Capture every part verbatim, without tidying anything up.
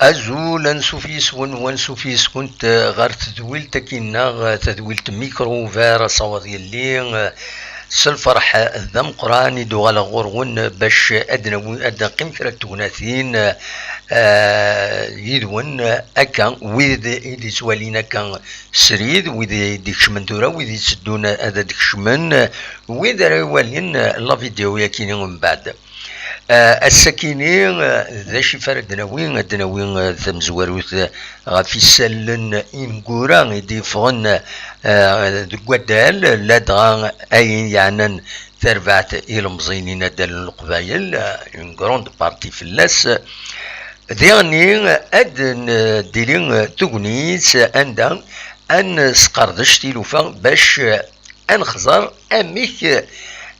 Azul, ansuf yis-wen, wansuf yis-kunt, eh, ɣer tedwilt-agi-nneɣ, eh, tadwilt Micro Ouvert, asawaḍ yelli, eh, s lferḥ d ameqqran i d-uɣaleɣ ɣur-wen, eh, bac ad nawi, ad neqqim kra n tegnatin, eh, yid-wen, eh, akka, wid i d-ittwalin akka srid, wid i d-ikecmen tura, wid itteddun ad d-kecmen, eh, wid ara iwalin, eh, la vidéo-yagi-nni mbeɛd. Eh, ass-akini, eh, d acu i ara d-nawi? Ad d-nawi, eh, tamezwarut, eh, ɣef isallen ineggura i d-yeffɣen, eh, deg waddal, ladɣa ayen yeɛnan tarbaɛt ilemẓiyen n addal n Leqbayel, eh, une grande partie fell-as. Diɣenni, ad n-, d-tili tegnit anda ad nesqerdec tilufa bac, eh, ad nexẓer amek, eh,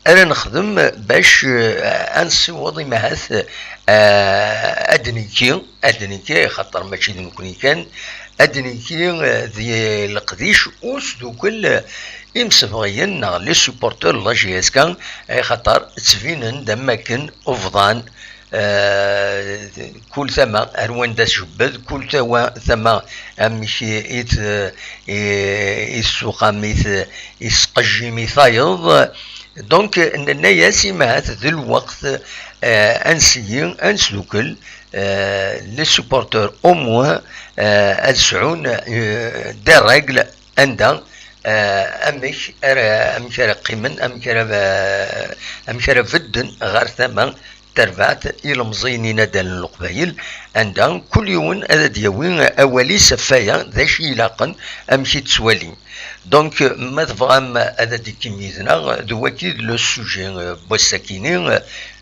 ara nexdem bac, eh, ad nessiweḍ imahat, eh, ad d-nekki, ad d-nekki, axaṭer mačči d nekkni kan, ad d-nekki, eh, di leqdic usdukel, eh, imsebɣiyen neɣ les supporteurs n la J S K, axaṭer ttbinen-d am wakken ubḍan, eh, kul tama ar wanda tjebbed, kul tawa-, tama amek i, i t-, i, i tessuqam, i t-, i tesqejjim, i tayeḍ. Donc, nenna-yas, imahat d lweqt, eh, ad nseggi, ad nesdukel, eh, les supporteurs au moins, eh, ad sɛun, eh, des règles anda, eh, amek ara, amek ara qqimen, amek ara, eh, amek ara bedden ɣer tama terbaɛt ilemẓiyen n addal n Leqbayel, anda kul yiwen ad d-yawi awal-is ɣef waya, d acu i ilaqen, amek i ttwalin. Donc, ma tebɣam ad d-tekkim yid-neɣ, d wagi d le sujet, eh, n wass-akini,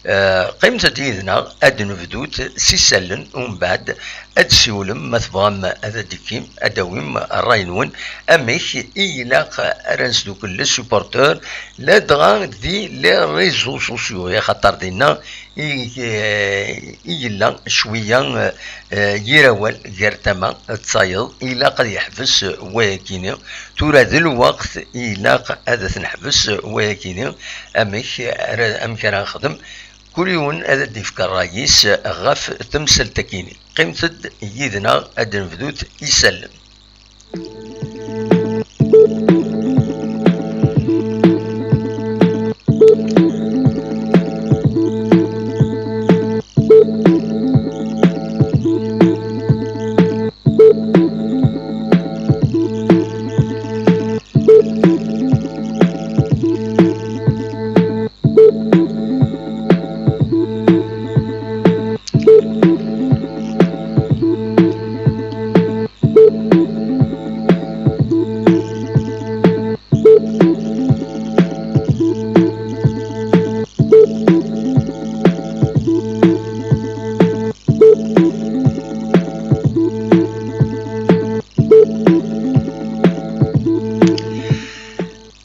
eh, qqimet-d yid-neɣ, ad d-nebdut s isallen, umbeɛd ad d-siwlem, ma tebɣam ad d-tekkim, ad d-tawim ṛṛay-nwen, amek i ilaq ara nesdukel les supporteurs, ladɣa di les réseaux sociaux, axaṭer dinna i, eh, i yella cwiya, eh, yir awal gar tama d tayeḍ, ilaq ad yeḥbes wayakini. Tura d lweqt ilaq ad t-neḥbes wayakini. Amek ara, amek ara nexdem? Kul yiwen ad d-ifk ṛṛay-is ɣef temsalt-akini. Qqimet-d yid-neɣ ad d-nebdut isallen.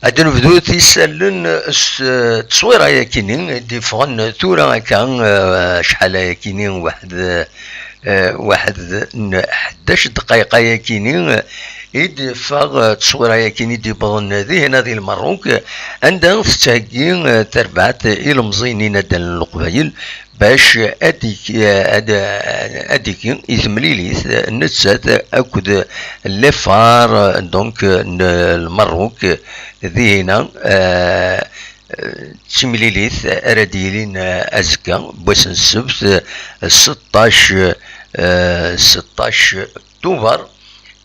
Ad nebdu tisallen s tteswira-yakini i d-yeffɣen tura akka, eh, acḥal ayakini, waḥed, eh, waḥed n ḥdac dqayeq ayakini, eh, i d-yeffeɣ, eh, tteswira-yakini i d-yewwḍen dihin di Lmerruk, anda tettheggi, eh, terbaɛt ilemẓiyen n addal n Leqbayel, bac ad ik-, ad, ad iki i temlilit, eh, nettat akked les Phares, eh, donc, eh, n Lmerruk, eh, dihina, eh, eh, d timlilit ara d-yilin, eh, azekka, n wass n ssebt, eh, seṭṭac, eh, seṭṭac Tubeṛ,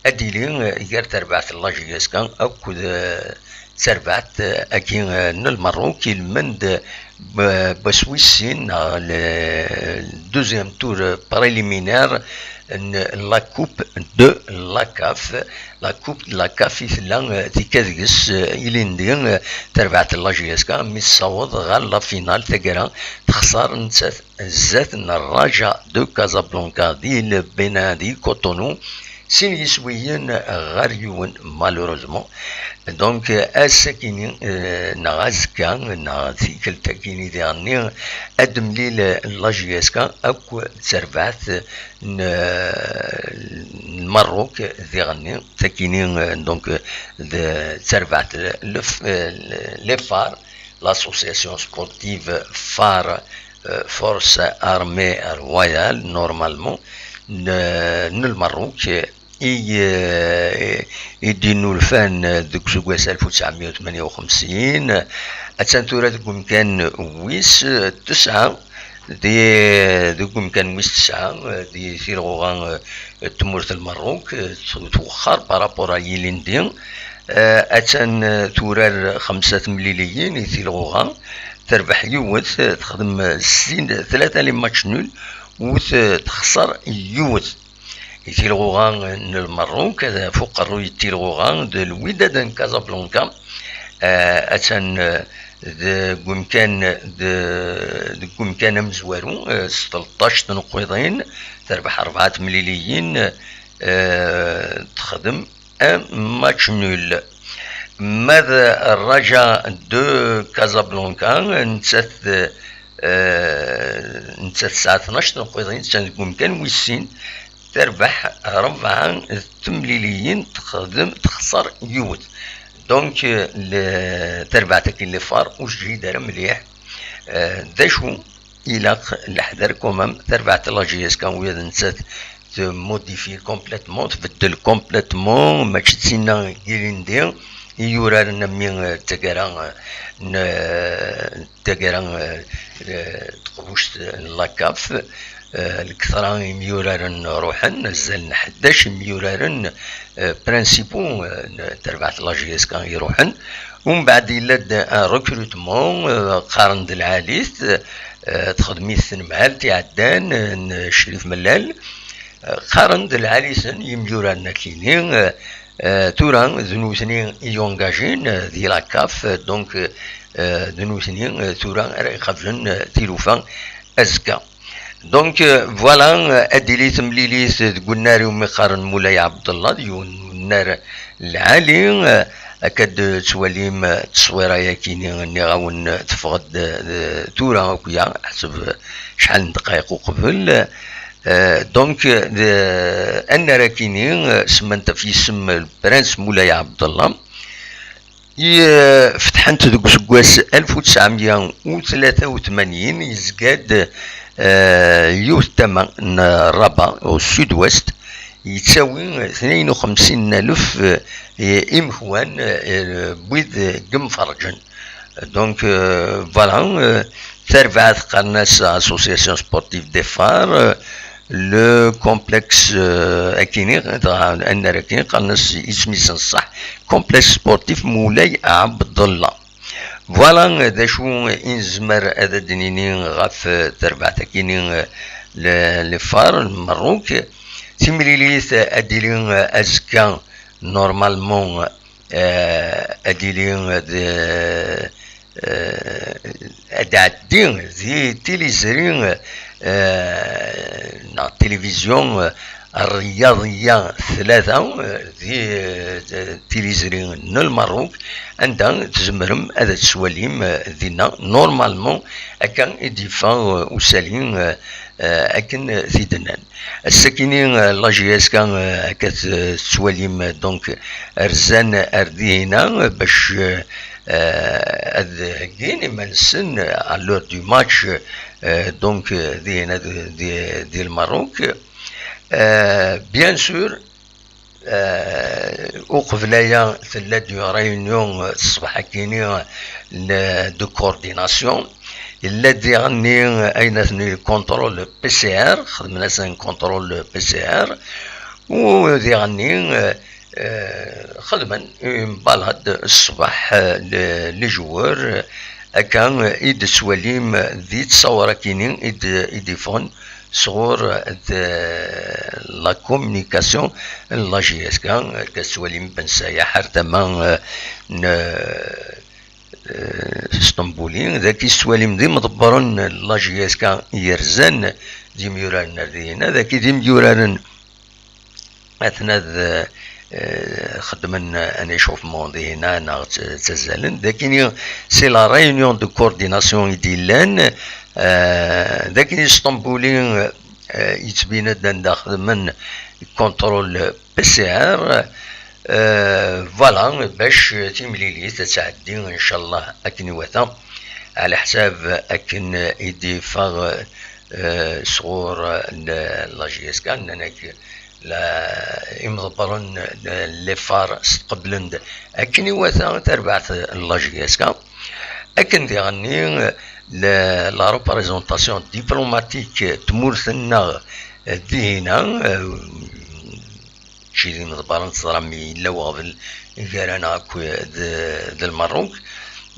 ad d-yili, eh, gar terbaɛt n la J S K akked, eh, terbaɛt, eh, agi, eh, n Lmerruk, ilmend, eh, b-, wass wis sin, neɣ le deuxième tour préliminaire n la Coupe de la CAF. La Coupe de la CAF i tella, eh, tekka deg-s, eh, ilindi, eh, terbaɛt n la J S K, mi tessaweḍ ɣer la finale, taggara texṣer nettat zdat n Raja de Casablanca di Bénin, di Cotonou, sin yiswiyen ɣer yiwen, malheureusement. Donc, ass-akini, eh, neɣ azekka, neɣ tikkelt-akini diɣenni, ad d-temlil la J S K akk d terbaɛt n, n Merruk diɣenni, takini, eh, donc, d terbaɛt lef-, eh, les Phares, l'association sportive Phare, euh, Force Armée Royale, normalement. n, n Lmerruk i, i d-innulfan deg useggas alef u tesɛemya u tmenya u xemsin. Attan tura deg umkan wis tesɛa, di, deg umkan wis tesɛa, di tilɣuɣa n tmurt n Lmerruk, twexxer par rapport à yilindi. Attan turar xemsa temliliyin i tilɣuɣa, terbeḥ yiwet, texdem sin, tlata les matchs nuls, u texṣer yiwet. I tilɣuɣa n Lmerruk, ɣef uqerruy n tilɣuɣa d Lwidad n Casablanca, attan deg umkan, deg umkan amezwaru, s tleṭṭac tneqqiḍin, terbeḥ rebɛa temliliyin, texdem un match nul. Ma d Raja de Casablanca, nettat, eh, nettat tesɛa tnac tneqqiḍin, attan deg umkan wis sin, terbeḥ rebɛa temliliyin, texdem, texṣer yiwet. Donc, eh, le, tarbaɛt-agi n Les Phares ur teǧhid ara mliḥ. Eh, d acu ilaq leḥder quand même, tarbaɛt n la J S K, wiyaḍ nettat tmodifie complètement, tbeddel complètement, mačči d tinna n yilindi i yuraren am wi, eh, d taggara, eh, n, eh, d taggara, eh, eh, teqbuct n la CAF, eh, lketṛa n yimyuraren ruḥen, azal n ḥdac imyuraren, eh, principaux, eh, n tarbaɛt n la J S K i ruḥen. Umbeɛd yella-d un recrutement, eh, qqaren-d lɛali-t, eh, texdem-it tnemhalt iɛeddan, eh, n Crif Mellal. Eh, qqaren-d lɛali-ten yimyuraren akini, eh, eh, tura d nutni i yungajin, eh, di la CAF, eh, donc, eh, d nutni, eh, tura ara iqablen, eh, tilufa azekka. Donc, euh, voilà, euh, ad d-tili temlilit deg unnar iwumi qqaren Mulay Ɛebdellah, d yiwen n unnar lɛali, euh, akka d-tettwalim, euh, tteswira-yakini, nniɣ-awen, euh, teffeɣ-d, euh, tura akya, ḥseb, euh, acḥal n ddqayeq uqbel. Euh, donc, euh, d-, annar-akini, euh, semmant ɣef yisem, euh, Lprans Mulay Ɛebdellah. I, eh, fetḥen-t deg useggas alef u tesɛemya u tlata u tmanyin, yezga-d, eh, yiwet tama n Rabat, au sud-ouest, yettawi tnayen u xemsin n alef, eh, imekwan, eh, n wid, eh, yemferrǧen. Donc, eh, voilà, eh, tarbaɛt qqaren-as Association Sportive des Phares, eh, le complexe, euh, akini, annar akini, qqaren-as isem-is n ṣṣeḥ, complexe sportif Mulay Ɛebdellah. Voilà, euh, d acu i nezmer ad d-nini ɣef, euh, terbaɛt akini, euh, le, Les Phares n Merruk. Timlilit, euh, ad d-tili, euh, azekka, normalement, euh, ad d-tili, euh, d, euh, ad d-tɛeddi di tilizri, eh, neɣ tilivizyu, eh, rriyaḍiya tlata, eh, di, eh, tilizri n Lmerruk, anda tzemrem ad tettwalim, eh, dinna, normalement, akka i d-yeffeɣ, eh, usali, eh, eh, akken, eh, t-id-nnan. Ass-akini, eh, la J S K, eh, akka t-, tettwalim, eh, donc, rzan ar dihina, eh, bac, eh, eh, ad heggin iman-nsen, eh, à l'heure du match, eh, donc, eh, dihina di, di, di Lmerruk. Eh, bien sûr, eh, uqbel aya tella-d une réunion, eh, ṣṣbeḥ-akini, eh, n, de coordination. Yella-d diɣenni, eh, ayen aten contrôle P C R, xedmen-asen contrôle P C R, u diɣenni, eh, eh, xedmen une balade ṣṣbeḥ, eh, le, les joueurs, eh, akka, eh, i d-tettwalim di ttṣawra-kini i d-, i d-iffɣen sɣur, eh, de la communication n la J S K, eh, akka tettwalim Ben Sayaḥ ar tama, eh, n, eh, Sṭembuli, dagi tettwalim d imḍebbren n la J S K yerzan d imyuraren ar dihina, dagi d imyuraren aten ad, eh, xeddmen un échauffement dihina neɣ tt-, ttazzalen. Dagini, c'est la réunion de coordination i d-yellan. Eh, dagini Sṭembuli, eh, yettbin-d anda xedmen contrôle P C R. Eh, voilà, bac timlilit ad tɛeddi, ncallah, akken iwata, ɛla ḥsab akken i d-iffeɣ, eh, eh, sɣur, eh, la J S K, nnan-ak la, imḍebbren n les Phares sqeblen-d akken iwata tarbaɛt n la J S K. Akken diɣenni, la, la représentation diplomatique n tmurt-nneɣ, eh, dihina, eh, mačči d imḍebbren, teẓram yella uɣbel gar-aneɣ akk d, d Lmerruk.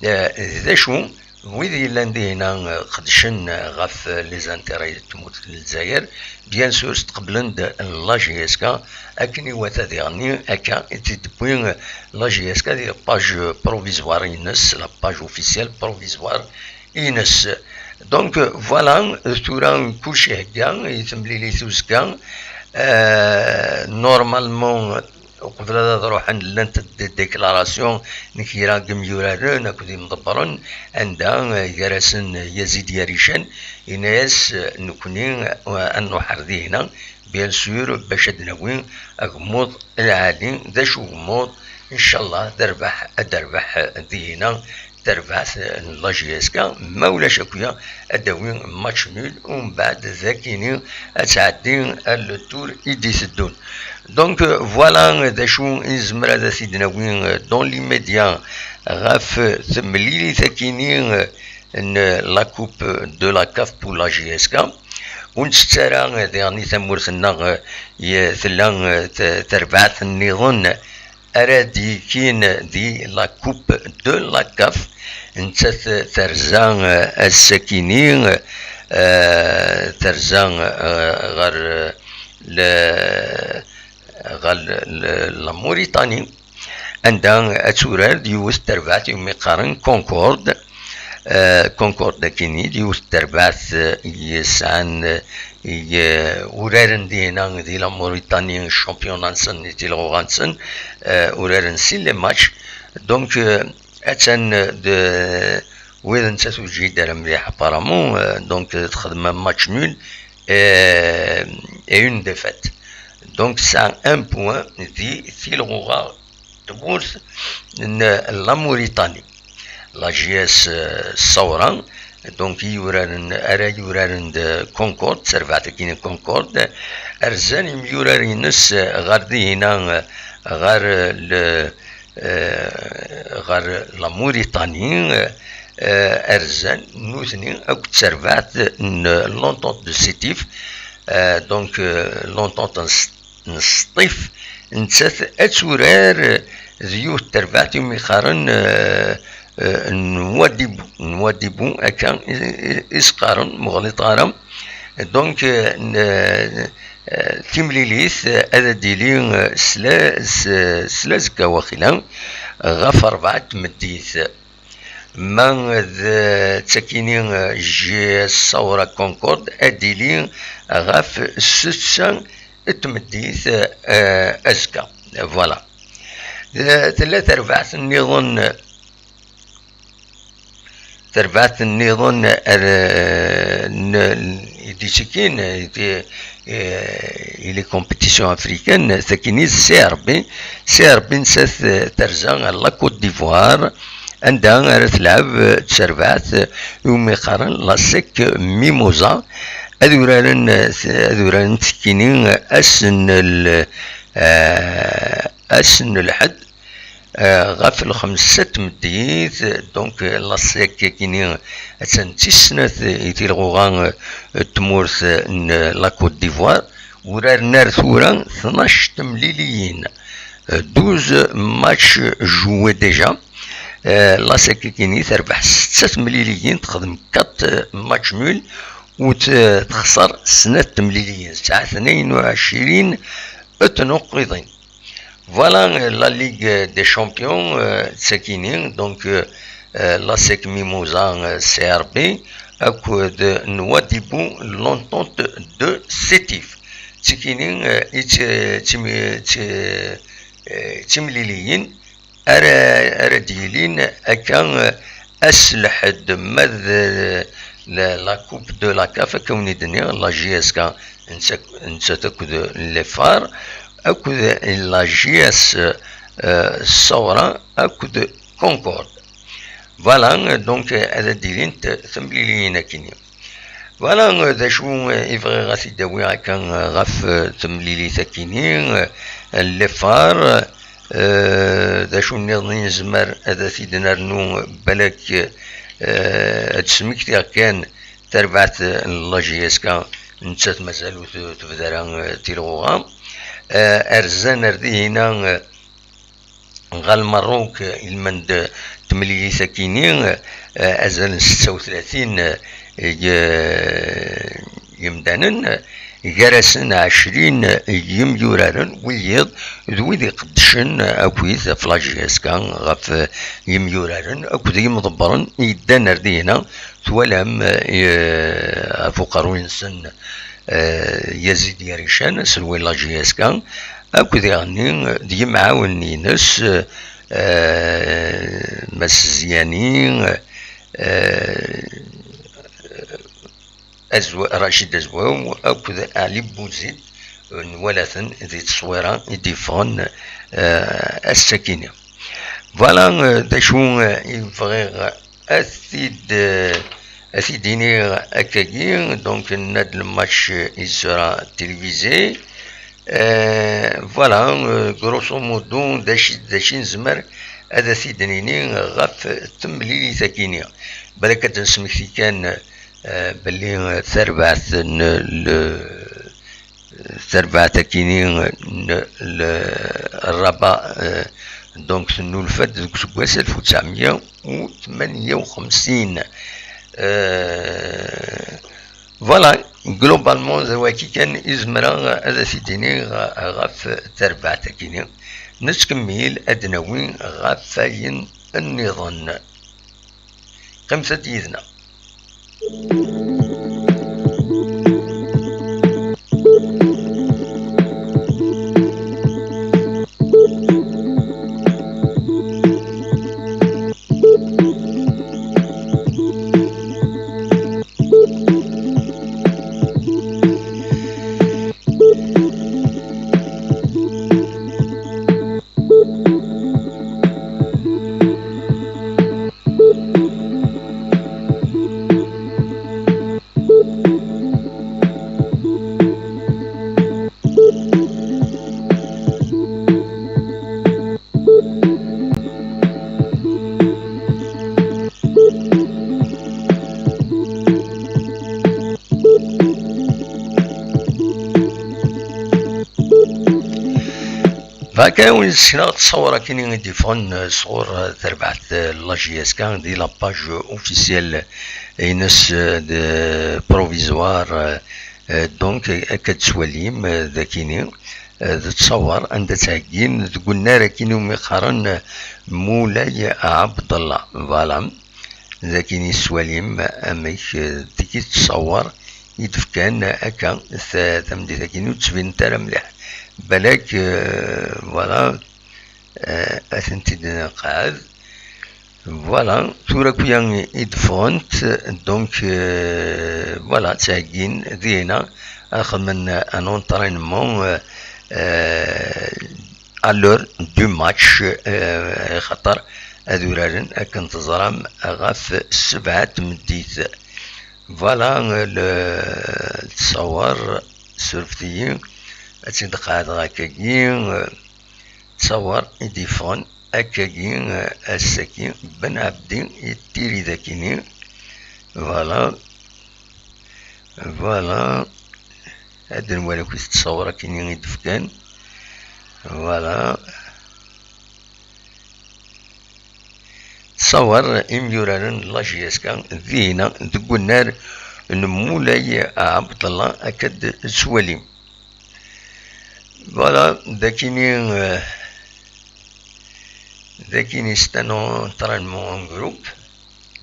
Eh, d acu, wid yellan dihina, eh, qedcen ɣef les intérêts n tmurt n Lezzayer, bien sûr, stqeblen-d la J S K, akken iwata diɣenni, akka i tt-id-tewwi la J S K di page provisoire-ines, la page officielle provisoire-ines. Donc, voilà, tura kullec ihegga i temlilit uzekka. Euh, normalement, uqbel ad ruḥen, llant-d des déclarations n kra n yimyuraren akked imḍebbren, anda, eh, gar-asen Yazid Yarican, yenna-yas, eh, nekni, eh, ad nruḥ ar dihina, bien sûr, bac ad d-nawi agemmuḍ lɛali. D acu ugemmuḍ? Incallah, d rrbeḥ, ad d-terbeḥ dihina terbaɛt n la J S K, ma ulac akya ad d-tawi match nul, umbeɛd d akini ad tɛeddi ar le tour i d-iteddun. Donc, euh, voilà d acu i nezmer ad t-id-nawi, euh, dans l'immédiat ɣef temlilit akini, euh, n la coupe de la CAF pour la J S K. Ur nettett ara, euh, diɣen i tamurt-nneɣ, euh, ye-, tella, euh, t-, terbaɛt nniḍen ara d-yekin di la coupe de la CAF. Nettat terza, euh, ass-akini, euh, terza, euh, ɣer, euh, le, ɣer le, la Mauritanie, anda ad turar d yiwet terbaɛt iwumi qqaren Concorde. Euh, Concorde akini d yiwet terbaɛt, euh, yesɛan, euh, i, euh, uraren dihina di la Mauritanie, championnat-nsen, i tilɣuɣa-nsen, euh, uraren sin les matchs. Donc, euh, attan, euh, d wid nettat ur ǧhid ara mliḥ apparemment, euh, donc, euh, txedm match nul, euh, et une défaite. Donc, tesɛa un point di tilɣuɣa tmurt n la Mauritanie. La J S, euh, Saoura, donc, i yuraren, ara yuraren d Concorde, terbaɛt akini Concorde, rzan imyurar-ines ɣer dihina, ɣer le, euh, ɣer la Mauritanie, euh, rzan nutni akked terbaɛt n l'Entente de Sétif, euh, donc, euh, l'Entente n n Sṭif, nettat ad turar d yiwet terbaɛt iwumi qqaren, euh, euh, Nouadhibou. Nouadhibou, akka i, i, i s-qqaren, muɣliṭ ara. Donc, euh, n-, euh, timlilit, euh, ad d-tili, euh, s la-, s, s lazekka waxila, ɣef rebɛa n tmeddit. Ma d, d takini, J S Saoura Concorde, ad d-tili ɣef setta n tmeddit, eh, azekka. Voilà. Eh, tella terbaɛt nniḍen, terbaɛt nniḍen, eh, n, i d-ittekkin, eh, i les compétitions africaines, takini d C R B. C R B nettat, eh, terza ɣer la Côte d'Ivoire, anda ara telɛeb, eh, d terbaɛt, eh, iwumi qqaren la SEC Mimosa. Ad uraren, eh, ad uraren ttekkini, eh, ass n l-, eh, ass n lḥedd, eh, ɣef lxemsa n tmeddit. Donc, eh, la SEC akini attan d tis snat i tilɣuɣa, eh, n tmurt, eh, n la Côte d'Ivoire. Uraren ar tura tnac temliliyin, eh, douze matchs joués déjà. Eh, la SEC akini terbeḥ setta temliliyin, texdem quatre matchs nuls, u t-, texṣer snat temliliyin, tesɛa tnayen u ɛecrin n tnuqqiḍin. Voilà, euh, la Ligue des Champions, euh, d takini, donc, euh, euh, la SEC Mimosa, euh, C R B, akked Nouadhibou, l'Entente de Sétif. D tikini, euh, i t-, tim-, ti-, euh, timliliyin ara, ara d-yilin akka, euh, ass lḥedd, ma d, euh, la, la Coupe de la CAF, akka wen-id-nniɣ, la J S K, nettat, nettat akked les Phares, akked la J S, euh, Saoura, akked Concorde. Voilà, donc, euh, ad d-ilint temliliyin akini. Voilà, euh, d acu, euh, i bɣiɣ ad t-id-awiɣ akka, euh, ɣef, euh, temlilit akini, euh, l'effort, euh, d acu nniḍen i nezmer ad t-id-nernu, balak, euh, ad d-smektiɣ kan tarbaɛt, euh, n la J S K, nettat mazal ur t-, tebda ara, euh, tilɣuɣa. Euh, rzan ar dihina, euh, ɣer Lmerruk, ilmend n temlilit akini, eh, azal n setta u tlatin, eh, y-, yemdanen, gar-asen ɛecrin yimyuraren, wiyiḍ d wid iqeddcen akkit ɣef la J S K, ɣef yimyuraren akked yimḍebbren yeddan ar dihina. Twalam, eh, ɣef uqerruy-nsen, eh, Yazid Yarican, aselway n la J S K, akked iɣenni d yimɛawnen-ines, eh, Mass Zyani, eh, Azw-, Racid Azwaw akked Ali Bouzid, nwala-ten di tteswira i d-yeffɣen, eh, ass-akini. Voilà, eh, d acu, eh, i bɣiɣ ad t-id, eh, ad t-id-iniɣ akkagi. Donc, nenna-d le match, eh, il sera télévisé. Eh, voilà, eh, grosso modo, d acu, d acu i nezmer ad t-id-nini ɣef temlilit-akini. Balak ad d-nesmekti kan, eh, belli, eh, tarbaɛt n le, tarbaɛt akini n le Rabat, eh, donc tennulfa-d deg useggas alef u tesɛemya u tmenya u xemsin. Eh, voilà, globalement, d waki kan i zemreɣ ad t-id-iniɣ ɣef tarbaɛt-agi. Nettkemmil ad d-nawi ɣef wayen nniḍen. Qqimet-d yid-neɣ. Baka win ssneɣ ttṣawar akkin i d-yeffɣen, eh, sɣur, eh, terbaɛt, eh, la J S K di la page officielle ines, eh, de provisoire, eh, eh, donc, eh, akka d-tettwalim, eh, d akini, eh, d ttṣawar anda ttɛeggin deg unnar akkin umi qqaren, eh, Mulay Abdallah. Voilà. D akin i tettwalim amek, eh, tigi ttṣawar i d-fkan akka ta-, tameddit-agi ur d-ttbinent ara mliḥ. Balak, eh, voilà, eh, ad tent-id-nqeɛɛed. Voilà, tura akya i d-ffɣent, donc, eh, voilà, ttɛeggin dina ad xedmen un entraînement, eh, eh, à l'heure du match, eh, axaṭer ad uraren akken teẓram ɣef ssebɛa n tmeddit. Voilà, le, ttṣawar, surfet-iyi, ad tt-id-qeɛdeɣ akkagi, eh, ttṣawar i d-yeffɣen akkagi, eh, ass-agi, Ben Abdi yettiri d akini. Voilà. Voilà. Ad nwali akk ttṣawar akini i d-fkan. Voilà. Ttṣawar imyuraren n la J S K dina deg unnar n Mulay Abdallah, akka d-tettwalim. Voilà, d akini, eh, d akini c'est un entraînement en groupe,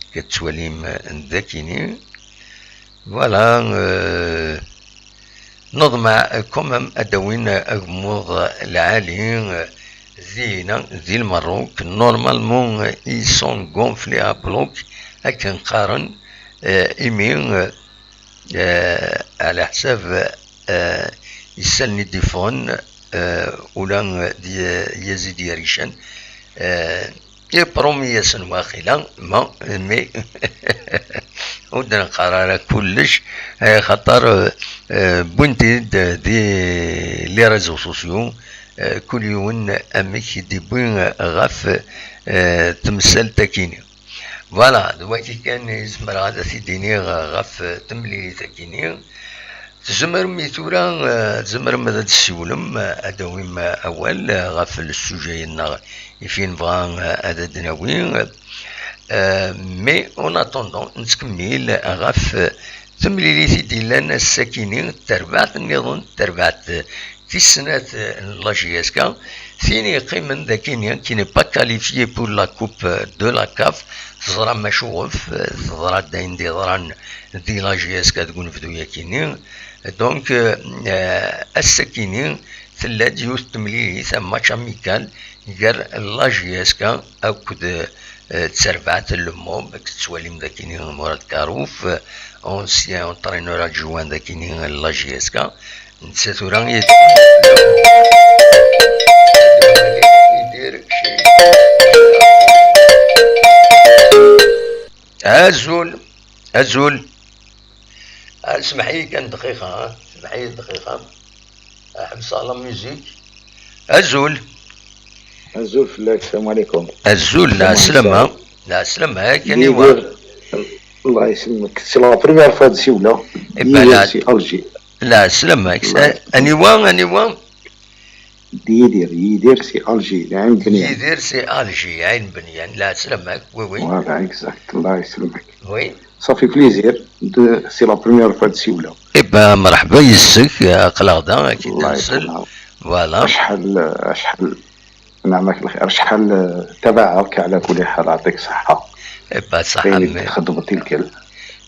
akka d-tettwalim, eh, d akini. Voilà, euh, neḍmeɛ, euh, quand même ad d-awin, euh, agmuḍ, euh, lɛali, euh, dina, di Lmerruk. Normalement, euh, ils sont gonflés à bloc, akken qqaren, euh, imi, euh, euh, ɛla ḥsab, euh, isallen i d-iffɣen, euh, ula, euh, d Yazid Yarican, euh, ipromi-yasen waqila, ma, mais Ur d-neqqar ara kullec, eh, xaṭer, eh, wwin-t-id di les réseaux sociaux, eh, kul yiwen amek i d-iwwi ɣef, eh, temsalt akini. Voilà, d wagi kan i zemreɣ ad t-id-iniɣ ɣef temlilit akini. Tzemrem i tura, eh, tzemrem ad d-tessiwlem, eh, ad d-tawim, eh, awal, eh, ɣef le sujet-nneɣ i fi nebɣa, eh, ad d-nawi. Eh, mais en attendant, nettkemmil ɣef, eh, temlilit i d-yellan ass-akini, d terbaɛt nniḍen, d terbaɛt, eh, tis snat, eh, n la J S K, tin yeqqimen d akini, qui n'est pas qualifiée pour la coupe, eh, de la CAF. Teẓram acuɣef, eh, teḍra-d ayen d-yeḍran di la J S K deg unebdu-yakini. Donc, euh, euh, ass-akini tella-d yiwet n temlilit, un match amical, gar la J S K akked, euh, d terbaɛt n Le Mob, akken tettwalim dakini Mourad Karouf, euh, ancien entraîneur adjoint dakini n la J S K. Netta tura i- Azul, azul. Ah, semmeḥ-iyi kan dqiqa, ah. Semmeḥ-iyi dqiqa. Ah, ḥebseɣ la musique. Azul. Azul fell-ak, salam ɛlikum. Azul, salam ɛlikum. Lɛeslama. Lɛeslama, kan iwa. Yidir, Allah yesselmek. C'est la première fois de siwla. Eh ben, Yidir la- si Alger. Lɛeslama. Allah yesselmek. Aniwa, aniwa? Yidir, Yidir si Alger, Ɛin Benyan. Yidir si Alger, Ɛin Benyan. Lɛeslama, oui, oui. Voilà, exact. Allah yesselmek. Oui. Ça fait plaisir. De, c'est la première fois de siwla. Eh ben, mreḥba yis-k, aql-aɣ da, ad k-id-nsel. Voilà. Acḥal, acḥal, نعمك الخير. Acḥal, eh, tabaɛeɣ-k, ɛla kulli ḥal, ɛṭik ṣṣeḥḥa. Eh ben, ṣṣeḥḥa. Ayen i txeddmeḍ i lkal.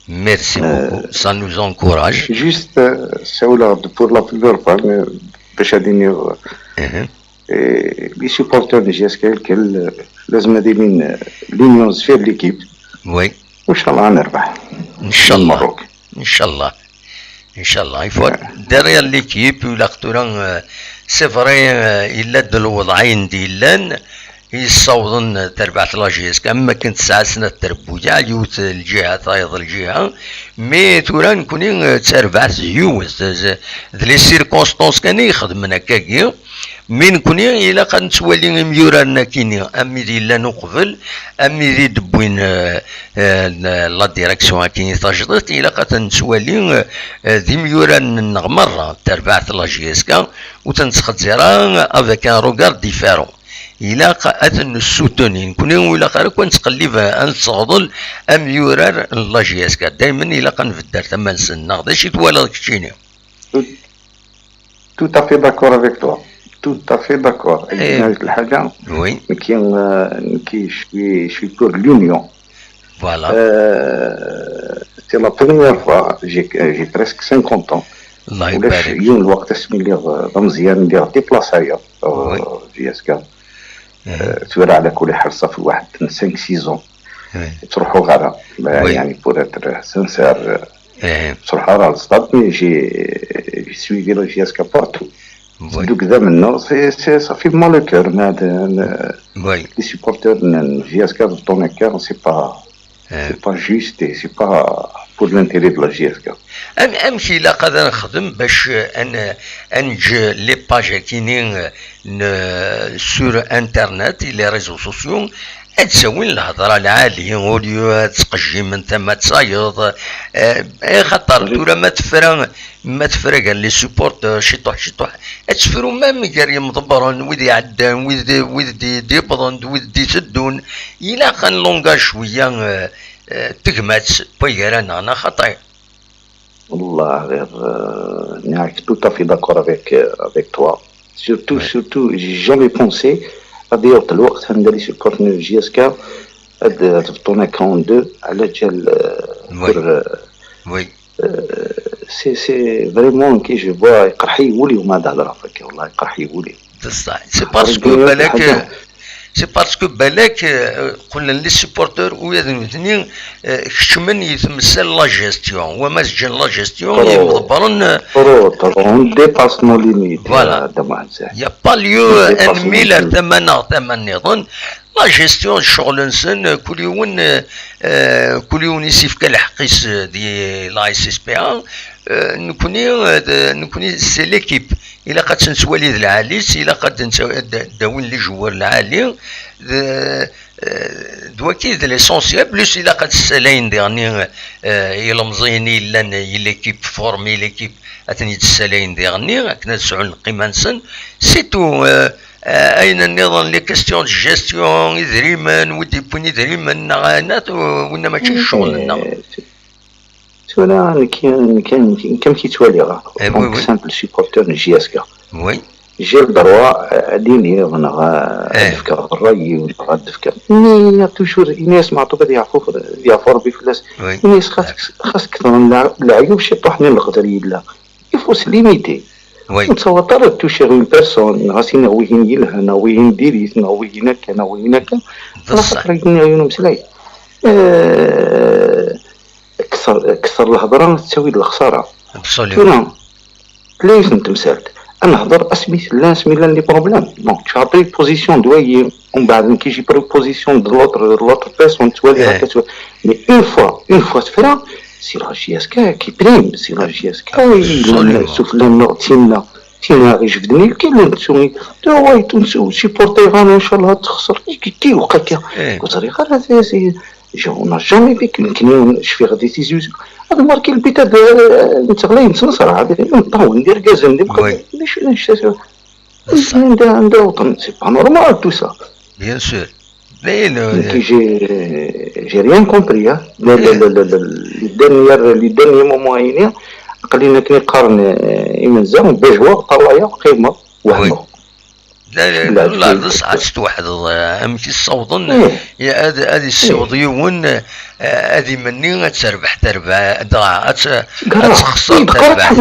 Merci beaucoup. Ça nous encourage. Juste, eh, ssawleɣ-d pour la première fois, eh, bac ad iniɣ, eh, les supporters n J S K lkal, eh, lazem ad ilin, eh, l'union zfir l'équipe. Oui. Inchallah ad nerbeḥ. Inchallah. Inchallah. Inchallah. Il faut être derrière l'équipe, ilaq tura, euh, c'est vrai, euh, yella-d lweḍɛi n d-yellan, yessawḍen, euh, terbaɛt la J S K, am wakken tesɛa snat trebbuyaɛ, yiwet lǧiha, tayeḍ lǧiha, mais tura nekni, euh, d tarbaɛt d yiwet, d, d les circonstances kan i ixedmen akkagi. Mi nekni ilaq ad nettwali imyuraren akini, am wid yellan uqbel, am wid i d-wwin, euh, euh, la direction akini tajdiṭ, ilaq ad ten-nettwali, euh, euh, d imyuraren-nneɣ merra, d tarbaɛt la J S K, ur ten-nettxezzir ara avec un regard différent. Ilaq ad ten-nessutuni. Nekni ur ilaq ara akk ad nettqellib, ad nesseɣḍel amyurar n la J S K. Daymen ilaq ad nbedd ar tama-nsen, neɣ d acu i twalaḍ keččini? Tout à fait d'accord avec toi. Tout à fait d'accord. Eh, ayen tenna lḥaǧa, oui. Nekki, euh, nekki, je suis, je suis pour l'union. Voilà. Euh, c'est la première fois, j'ai, j'ai presque cinquante ans. Allah ibarik. Ulac yiwen lweqt asmi lliɣ, euh, d ameẓyan, lliɣ déplacé aya, euh, oui. J S K. Mhm. Euh, tura, ɛla kulli ḥal, ça fait واحد cinq six ans. Oui. Ttruḥuɣ ara, oui. يعني, pour être sincère, euh, eh, ttruḥuɣ ara ɣer le stade, mais j'ai, j'ai suivi la J S K partout. Oui. Deg idammen-nneɣ, c'est, c'est, ça fait mal au cœur, ma d-, n-, oui. Les supporters n, n J S K de ton cœur, c'est pas, eh, c'est pas juste et c'est pas pour l'intérêt de la J S K. Am-, amek ilaq ad nexdem bac, eh, ad n-, ad neǧǧ les pages akini, eh, n-, sur internet et les réseaux sociaux, ad d-ttawin lhedra lɛali, au lieu ad ttqejjimen tama d tayeḍ, eh, eh, xaṭer tura ma tefra, ma tefra gar les supporters, ciṭuḥ, ciṭuḥ, ad tefru même gar yimḍebbren, wid iɛeddan, wid d-, wid d-, d-iwwḍen, d wid d-iteddun. Ilaq ad nlunga cwiya, eh, eh, tegmat n way gar-aneɣ, neɣ xaṭi? Wallah, ɣir, euh, نعم, tout à fait d'accord avec, euh, avec toi. Surtout, ouais. Surtout, j'ai jamais pensé ad yaweḍ lweqt anda les supporters n J S K ad, ad beṭṭun akka en deux, ɛla ǧal, euh, ouais. Pour, euh, oui. Euh, c'est, c'est vraiment que je vois, iqerḥ-iyi wul-iw ma ad hedreɣ akka, wallah, iqerḥ-iyi wul-iw. C'est ça. C'est parce que, balak, C'est parce que balak, euh, qqlen les supporters u ad nutni, euh, kecmen i temsal la gestion, wama s-ǧǧan la gestion, trop, yemḍebbren, euh, trop, trop, on dépasse nos limites, voilà. Euh, il n'y a pas lieu, euh, un mille ar tama neɣ tama nniḍen. La gestion d ccɣel-nsen, euh, kul yiwen, euh, euh, kul yiwen i s-ifka lḥeqq-is, euh, di la S S P A. Euh, nekkni, euh, d-, nekkni c'est l'équipe. Ilaq ad tt-nettwali d lɛali-tt, ilaq ad d-netta-, d-, d-awin les joueurs lɛali, d, eh, d waki d l'essentiel, plus ilaq ad ssalayen diɣenni, eh, ilemẓiyen i yellan i l'équipe, former l'équipe, ad ten-id-ssalayen diɣenni, akken ad sɛun lqima-nsen. C'est tout, eh, eh, ayen nniḍen, les questions de gestion, idrimen, wi d-yewwin idrimen, neɣ ayen-a, winna mačči d ccɣel-nneɣ. Tura nekk, nekk, nekk, nekk amek i ttwaliɣ, eh, en tant que simple supporter n J S K. Oui. J'ai le droit, euh, ad iniɣ neɣ, euh, ad fkeɣ ṛṛay-iw neɣ ad fkeɣ. Ini-as toujours, ini-as Meɛṭub ad yeɛfu, ad yeɛfu Ṛebbi fell-as. Oui. Ini-as xas, xas kthṛen leɛ-, leɛyub ciṭuḥ-nni n leqder yella. Il faut se limiter. Oui. Ur nettawaḍ ara ad tuciɣ une personne, neɣ as-iniɣ wihin yelhan, neɣ wihin diri-t, neɣ wihin akka, neɣ wihin akka. Ala xaṭer ad iniɣ yiwen umeslay. Euh, kter, kter lhedra tettawi-d lexsara. Absolument. Tura, tella yiwet n temsalt. Ad nehder asmi tella, asmi llan les problèmes. Donc, tu as pris position d wayi, umbeɛd nekk j'ai pris position de l'autre, de l'autre personne, ttwaliɣ akka, ttwaliɣ. Mais une fois, une fois tefra, c'est la J S K qui prime, c'est la J S K i yellan sufella-nneɣ, tinna, tinna i jebden, i lkil n tsu-, tawa, i tun-, supporter-aɣ, inchallah, ad texser, i, i, i, وقع كي. Ur ẓriɣ ara, c'est, c'est, je, on n'a jamais vécu, nekni, cfiɣ di Tizi Uzzu. Ad marki le but, ad, euh, nettɣlay, nettneṣra, ad, nṭawen, d irgazen, d imqedden, d acu, d acu, d acu. Anda, anda wṭen, c'est pas normal tout ça. Bien sûr. Nekk, j'ai, j'ai rien compris, hein. Le, le, le, le, le, les dernières, les derniers moments, ini, aql-i akken i qqaren, euh, imenza, bejwa, ṭalayeɣ, qqimeɣ, wehmeɣ. La, la, la, d ṣṣeḥ ad tettwaḥdeḍ, eh, amek i ssawḍen, eh, ad, ad issiweḍ yiwen, eh, ad imenni, ad terbeḥ terbaɛt, dɣa ad t-, ad texṣer terbaɛt.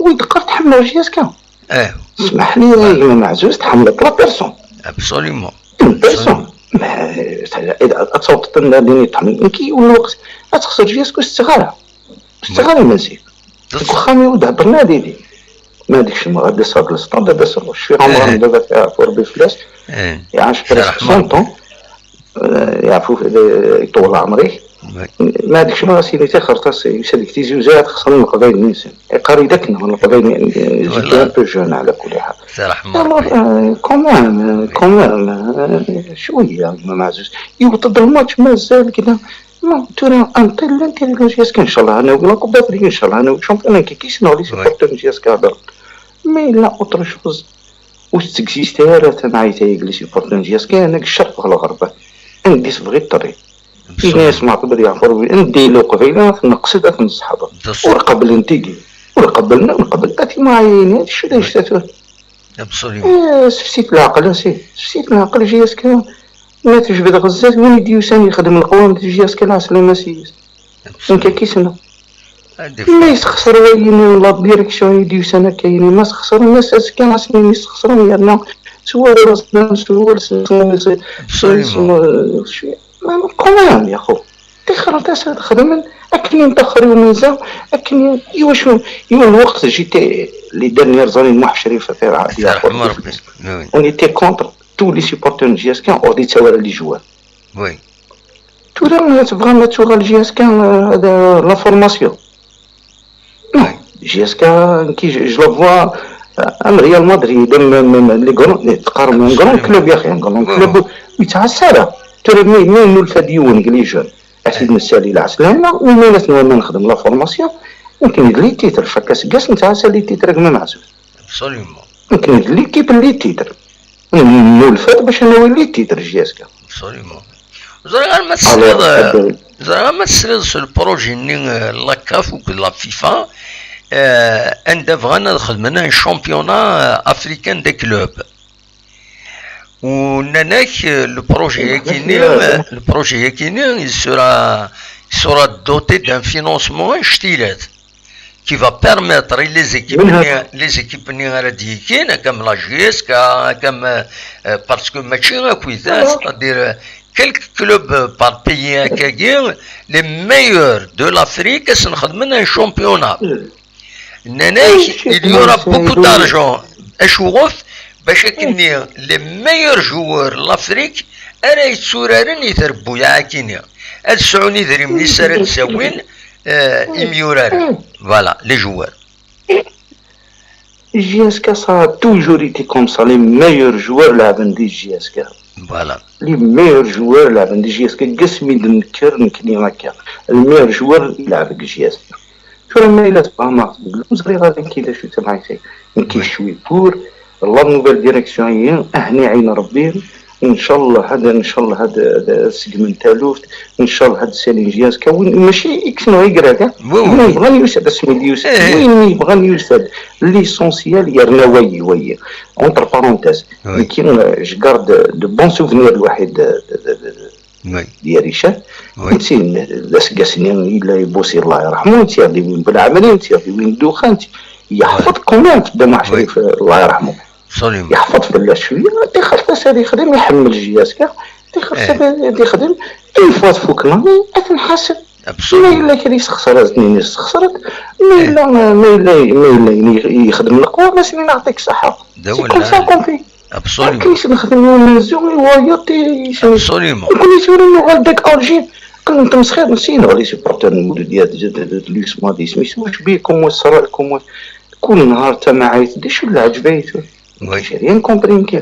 Wi d-qqar tḥemmleḍ J S K? Eh. Smeḥ li, a gma Meɛzuz, tḥemmleḍ la personne. Absolument. Une personne. Absolument. Ma, ad tawḍeḍ anda din i tḥemmel. Nekk yiwen lweqt ad texṣer J S K ur setteɣ ara. Ur setteɣ ara imensi. Deg uxxam-iw d-heddren ad ili. Ma ad kecmeɣ, ad d-aseɣ d lestad, ad d-aseɣ cfiɣ amɣar n baba-k, yeɛfu Rebbi fell-as. Iɛac presque cent ans. Eh, yeɛfu, eh, iṭewwel ɛemr-ik. Ma ad kecmeɣ, a sidi, tixert-as, yusa-d deg Tizi Uzzu, ad xesren Leqbayel-nni-nsen. Iqqar-iyi-d akken Leqbayel, eh, j'étais un peu jeune, ɛla kulli ḥal. Alors, eh, quand même, eh, quand même, eh, cwiya, a gma Meɛzuz. Yewweḍ-d lmatch, mazal kda. Non, tura, un tel, l'intérêt de la J S K, inchallah, ad nawi la Coupe d'Afrique, inchallah, ad nawi championnat, nekk kis-nneɣ les supporters n J S K hedren. Mais il y a autre chose. Ur tettexiste ara tamɛayt-agi les supporters n J S K, ana deg ccerq ɣer lɣerba. Anda i tebɣiḍ terriḍ. Ini-as Meɛṭub ad yeɛfu Rebbi, anda yella uqbayli, ad t-neqsed, ad t-nesseḥḍer. Ur qebblen tigi. Ur qebblen, ur qebblen. A timɛayin, acu d anect-a tura? Absolument. Eh, sefsit leɛqel, a sidi. Sefsit leɛqel, J S K. Ma tejbed ɣer zdat, win i d-yusan yexdem leqwam d J S K, lɛeslama s-yes. Nekk ad k-issneɣ. Ma yessexṣer wayi-nni, la direction i d-yusan akka-yini, ma sxeṣren, ass azekka, ass-nni mi sxeṣren, yerna s wawal aẓeṭṭan, s wawal s, s, s, s, s, s, s, quand même, ya xo. Tixreḍ ass ad xedmen akken i nṭaxer i umenza, akken i, i wacu, yiwen lweqt, j'étais les dernières années, Muḥ Crif, ad yerḥem Rebbi. On était contre tous les supporters n J S K, ur d-yettawi ara les joueurs. Oui. Tura tebɣam ad tuɣal J S K, euh, d la formation. Non, J S K, nekk, je, je la vois, euh, am Real Madrid, am, am, am, les grands, les, teqqarem un grand club, ya xi, un grand club, ur yettɛassa ara. Tura mi, mi nulfa-d yiwen deg les jeunes, a t-id-nessali lɛeslama, mi nnan-as nwan ma nexdem la formation, nekni d les titres, chaque aseggas nettɛassa les titres, a gma Meɛzuz. Absolument. Nekni d l'équipe n les titres. Nulfa-d bac ad nawi les titres, J S K. Absolument. Ẓriɣ arma tesliḍ, ẓriɣ arma tesliḍ s le projet-nni, eh, la CAF akked la FIFA, eh, anda bɣan ad xedmen un championnat, eh, africain des clubs. U nnan-ak, eh, le projet-agi-nni, le projet-agi-nni, il sera, il sera doté d'un financement, eh, ictilat. qui va permettre i les équipes-nni, les équipes-nni ara d-yekkin, comme la J S K, comme, euh, parce que mačči akk i ta, c'est-à-dire, euh, quelques clubs, euh, par pays, akkagi, les meilleurs de l'Afrique, ad sen-xedmen un championnat. Nnan-ak, il y aura beaucoup d'argent. Acuɣef? Bac akkenni, les meilleurs joueurs de l'Afrique ara yetturaren i trebbuyaɛ-akini. Ad sɛun idrimen-is ara d-zawin, euh, imyuraren. Voilà, les joueurs. J S K, ça a toujours été comme ça. Les meilleurs joueurs لعبن di J S K. Voilà. Les meilleurs joueurs لعبن di J S K. Deg asmi d-nekker, nekkni akka. Le meilleur joueur يلعب deg J S K. Tura ma yella tebɣam ad ɣ-tbeddlem, ẓriɣ ad nekki d acu tamɛayt-agi. Nekki je suis pour la nouvelle direction-agi, ahni ɛin Rebbi. Ncallah ad, ncallah ad, ad segmen taluft, ncallah ad sali J S K, win mačči iksen ɣer igrad, ha? Win yebɣan yusa-d, asmi d-yusa, win yebɣan yusa-d. L'essentiel yerna wayi, wayi. Entre parenthèses, nekki, euh, je garde de bons souvenirs lwaḥid, euh, de, de, de, d Yarican. Nti d aseggas-nni yella Busi, Allah yerḥmu, nti di win Belɛemri, nti di win Duxan, yeḥfeḍ quand même Dda Muḥ Crif, Allah yerḥmu. Yeḥfeḍ fell-as cwiya, tixert-as ad yexdem, iḥemmel J S K, tixert-as ad yexdem, une fois tfuk l'année, ad t-nḥaseb. Ma yella kra yessexṣer, ad as-nini yessexṣer-it, ma yella, ma yella, ma yella ayen yexdem leqwaɣ, ad as-nini yeɛṭik ṣṣeḥḥa. C'est comme ça qu'on fait. Akken i s-nexdem i umenzu, i wayeḍ, i s-, nekkni tura nuɣal d ak Alger. Qqlen tmesxiḍ, nsineɣ les supporters n Mouloudia, de, de, de, de l'USMA, d isem-is, واش بيكم، واش صرا لكم، واش كل نهار تماعيت، d acu n lɛeǧb ay tura؟ J'ai rien compris, nekki.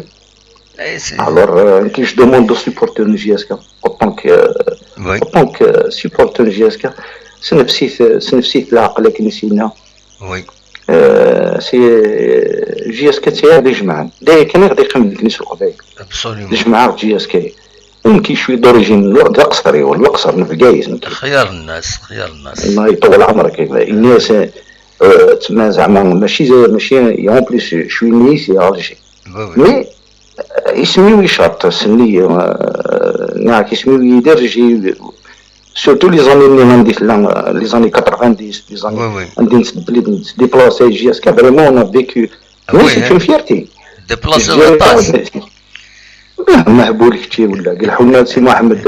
Alors, euh, nekki, je demande aux supporters n J S K, autant que, autant que supporter n J S K, snefsit, snefsit leɛqel akken i s-yenna. Euh, c'est, euh, J S K d tiyaḍ ijemɛen. D aya kan i ɣ-d-iqqimen deg Knis Leqbayel. Jemɛeɣ J S K. Ur nekki cwi d'origine, d aqṣer-iw, n Leqṣer, n Bgayet nekki. Xyar nnas, xyar nnas. Allah iṭewwel ɛemr-ik. Ini-as, euh, tma zeɛma mačči, mačči, et en plus, je suis né ici, à Alger. Mais, euh, isem-iw icaṭ, senni, euh, nniɣ-ak isem-iw Yidir, j'ai eu, surtout les années nni anda i tella, euh, les années quatre-vingt-dix, les années anda i nettbeddil, nettdéplacer, J S K, vraiment, on a vécu. Mais c'est une fierté. Déplacer. Mehbul kečči wala, deg lḥuna Si Muḥemmed,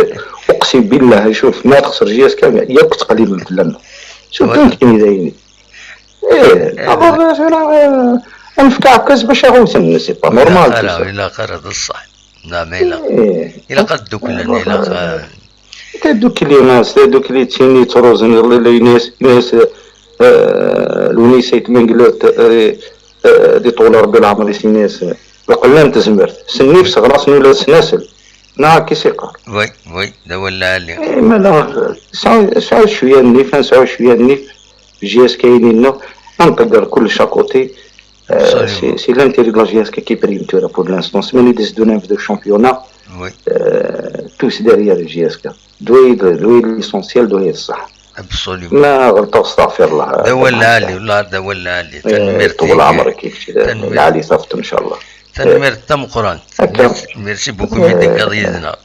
uqsim billah, cuf, ma texser J S K, yakk ttqelliben fell-am. Surtout nekni d ayen. Eh, aɣur tura, eh, ad nefk aɛekkaz bac aɣ-wten, c'est pas normal, tout ça. Ilaq ara, d ṣṣeḥ. Neɛma ilaq. Ilaq ad dduklen, ilaq, eh, tadukli, s tadukli d tin yettruẓen, iḍelli la Inès, Inès, eh, Lewnis Ayt Mengellat, eh, eh, di ṭṭul Rebbi leɛmer-is, Inès, eh, lqella n tezmert, s nnif, s ɣlas, n ula s nasel. Neɣ akka i s-iqqar. Oui, oui, d awal lɛali. Eh, ma la, sɛu, sɛu cwiya n nnif, ad nesɛu cwiya n nnif, J S K-ini-nneɣ, ad nṭegger kullec à côté. Euh, c'est, c'est l'intérêt de la J S K qui prime tura pour l'instant. Semaine des deux neuf de championnat. Oui. Euh, tous derrière J S K. D wayi, d wayi l'essentiel, d wayi ṣṣeḥ. Absolument. Ma ɣelṭeɣ, astaɣfirullah. D awal lɛali, wallah, d awal lɛali. Eh, tanemmirt-ik. Ṭwel ɛemr-ik, kečč d lɛali tafeḍ, ncallah. Tanemmirt tameqqrant. Merci, merci beaucoup mi d-tekkaḍ yid-neɣ.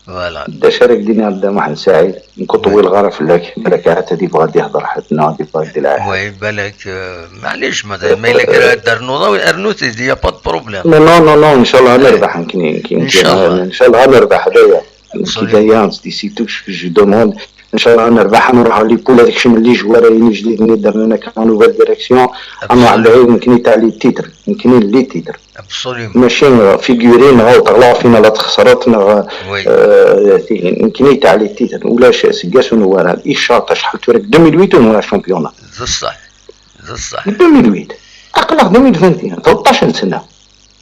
Voilà. D acu ara k-d-iniɣ a Dda Muḥend Saɛid? Nekk ur ṭwileɣ ara fell-ak, balak ahat ad yebɣu ad d-ihder ḥedd neɣ ad yebɣu ad d-ilɛa ḥedd. Oui, balak, euh, maɛlic, ma, ma yella kra ad d-ternuḍ, awi-, rnu-t-id, y a pas de problème. Non, non, non, non, ncallah ad nerbeḥ, nekkni, nekkni, ncallah ad nerbeḥ, d aya. Nekkni d aya, c'est tout ce que je demande. Ncallah ad nerbeḥ, ad nruḥ ɣer les poules, ad kecmen les joueurs-ayi ijdiden i d-rnan akka en nouvelle direction, ad nruḥ lɛib, nekkni taɛ les titres, nekkni les titres. Absolument. Mačči figurine neɣ awṭer la finale ad txesreḍ neɣ, euh, ti-, nekkni taɛ les titres, ulac aseggas ur newwi ara. Icaṭ acḥal tura deg deux mille huit ur newwi ara championnat. D ṣṣeḥ, d ṣṣeḥ. Deg deux mille huit. Aql-aɣ deux mille vingt et un, tleṭṭac n sna.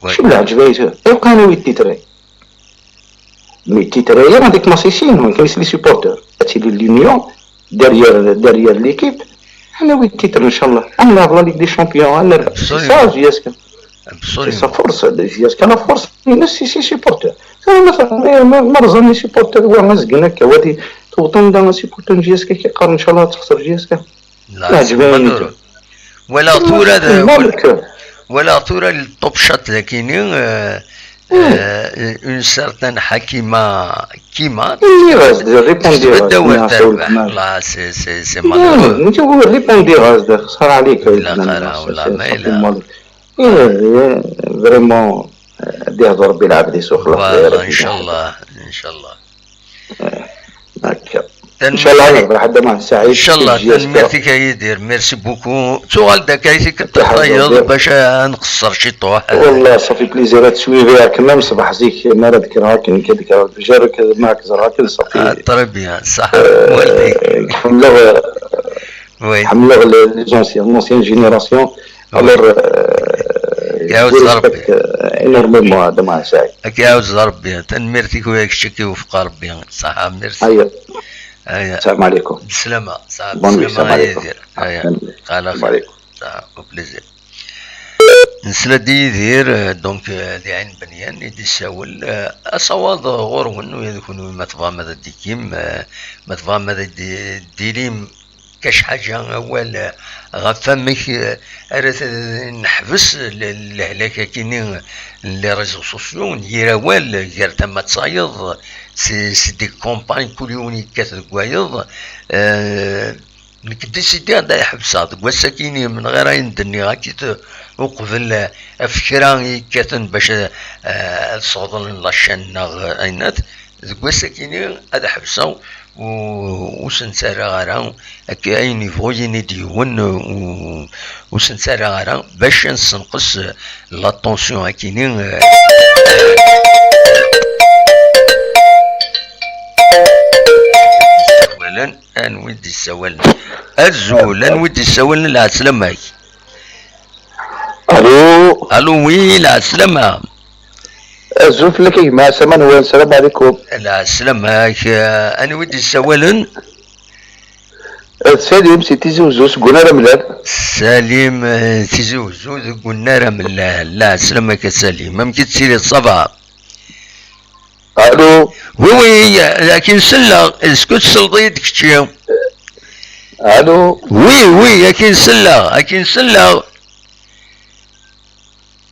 Acu n lɛeǧb ay tura? Ayweq ara nawi titre? Mais titre-agi, avec ma c'est signe, mais les supporters, c'est l'union derrière, derrière l'équipe. Ad nawi titre, ncallah. Ad nlɛeb la Ligue des Champions, ad nerbeḥ. C'est ça, J S K. C'est sa force, J S K, la force, c'est ses supporters. Tura ma, ma, ma rẓan les supporters, wa azgen akka, wa di, tewwḍen da supporter n J S K, ki qqaren, ncallah ad texser J S K. Lɛeǧb-ayi. Walaɣ tura d, walaɣ tura le top shot dagini, euh, Euh, une certaine Hakima Kima. Répondez-moi. Là, c'est, c'est, c'est malheureux. Vraiment. Vraiment. Vraiment. Voilà, إن شاء الله، إن شاء الله. D'accord. إن شاء الله نربح هذا ما سعيد. إن شاء الله. تنميرتك يا يدير، merci beaucoup. سؤال داك عايزك تطيب باش نقصر شي طوح. والله صافي plaisir هاد السويفي راك من صباح زيك ما راه ذكرها كان كذكر الفجر كذا ما كزرها كذا صافي. آه، très bien، صح. والديك. نحملو، oui. نحملو les anciens، l'ancienne génération. Alors, يعاود ربي. Énormément هذا ما سعيد. يعاود ربي، تنميرتك وياك الشيء كيوفق ربي. صح، merci. أيوة. أيوة. السلام عليكم. بسلامة. صح، bonne nuit، بسلامة. السلام عليكم. أيوة. على خير. عليكم. صح، au plaisir. نسلا دي يدير، donc، آه، دي عين بنيان، يدي الساول، آه، أصوات غورون، ويذكرون ما تبغى ماذا ديكيم، آه، ما تبغى ماذا دي-، ديليم كاش حاجة أول، آه، غا فمك، آه، أرث نحبس ل-، الهلاكة كيني، les réseaux sociaux، ندير أول، غير تما تصايض، c'est، c'est des campagnes كل يوم يكات ديك وايض، آه، Nekk décidiɣ ad ḥebseɣ deg wass-akini, من غير ayen d-nniɣ akkit uqbel ɣef kra yekkaten bac, eh, ad sɣeḍlen la chaîne neɣ ayennat. Deg wass-akini ad ḥebseɣ, u-, ur sen-ttarraɣ ara akka ayen yebɣu yini-d yiwen, u-, ur sen-ttarraɣ ara bac ad nessenqes la tension akini, eh. Anwa i d-yessawalen? Azul, anwa i d-yessawalen? Lɛeslama-k. Allô. Allô, oui, lɛeslama. Azul fell-ak a gma Ɛisa Manwel, salam ɛlikum. Lɛeslama-k, eh, anwa i d-yessawalen? Eh, Salim, si Tizi Uzzu, seg Unnar Amellal. Salim, eh, Tizi Uzzu, deg Unnar Amellal. Lɛeslama-k a Salim, amek i tettiliḍ, ça va? Allô. Oui, oui, akin selleɣ. Est-ce que tselleḍ-iyi-d kečči? Allô. Oui, oui, akin selleɣ, akin selleɣ.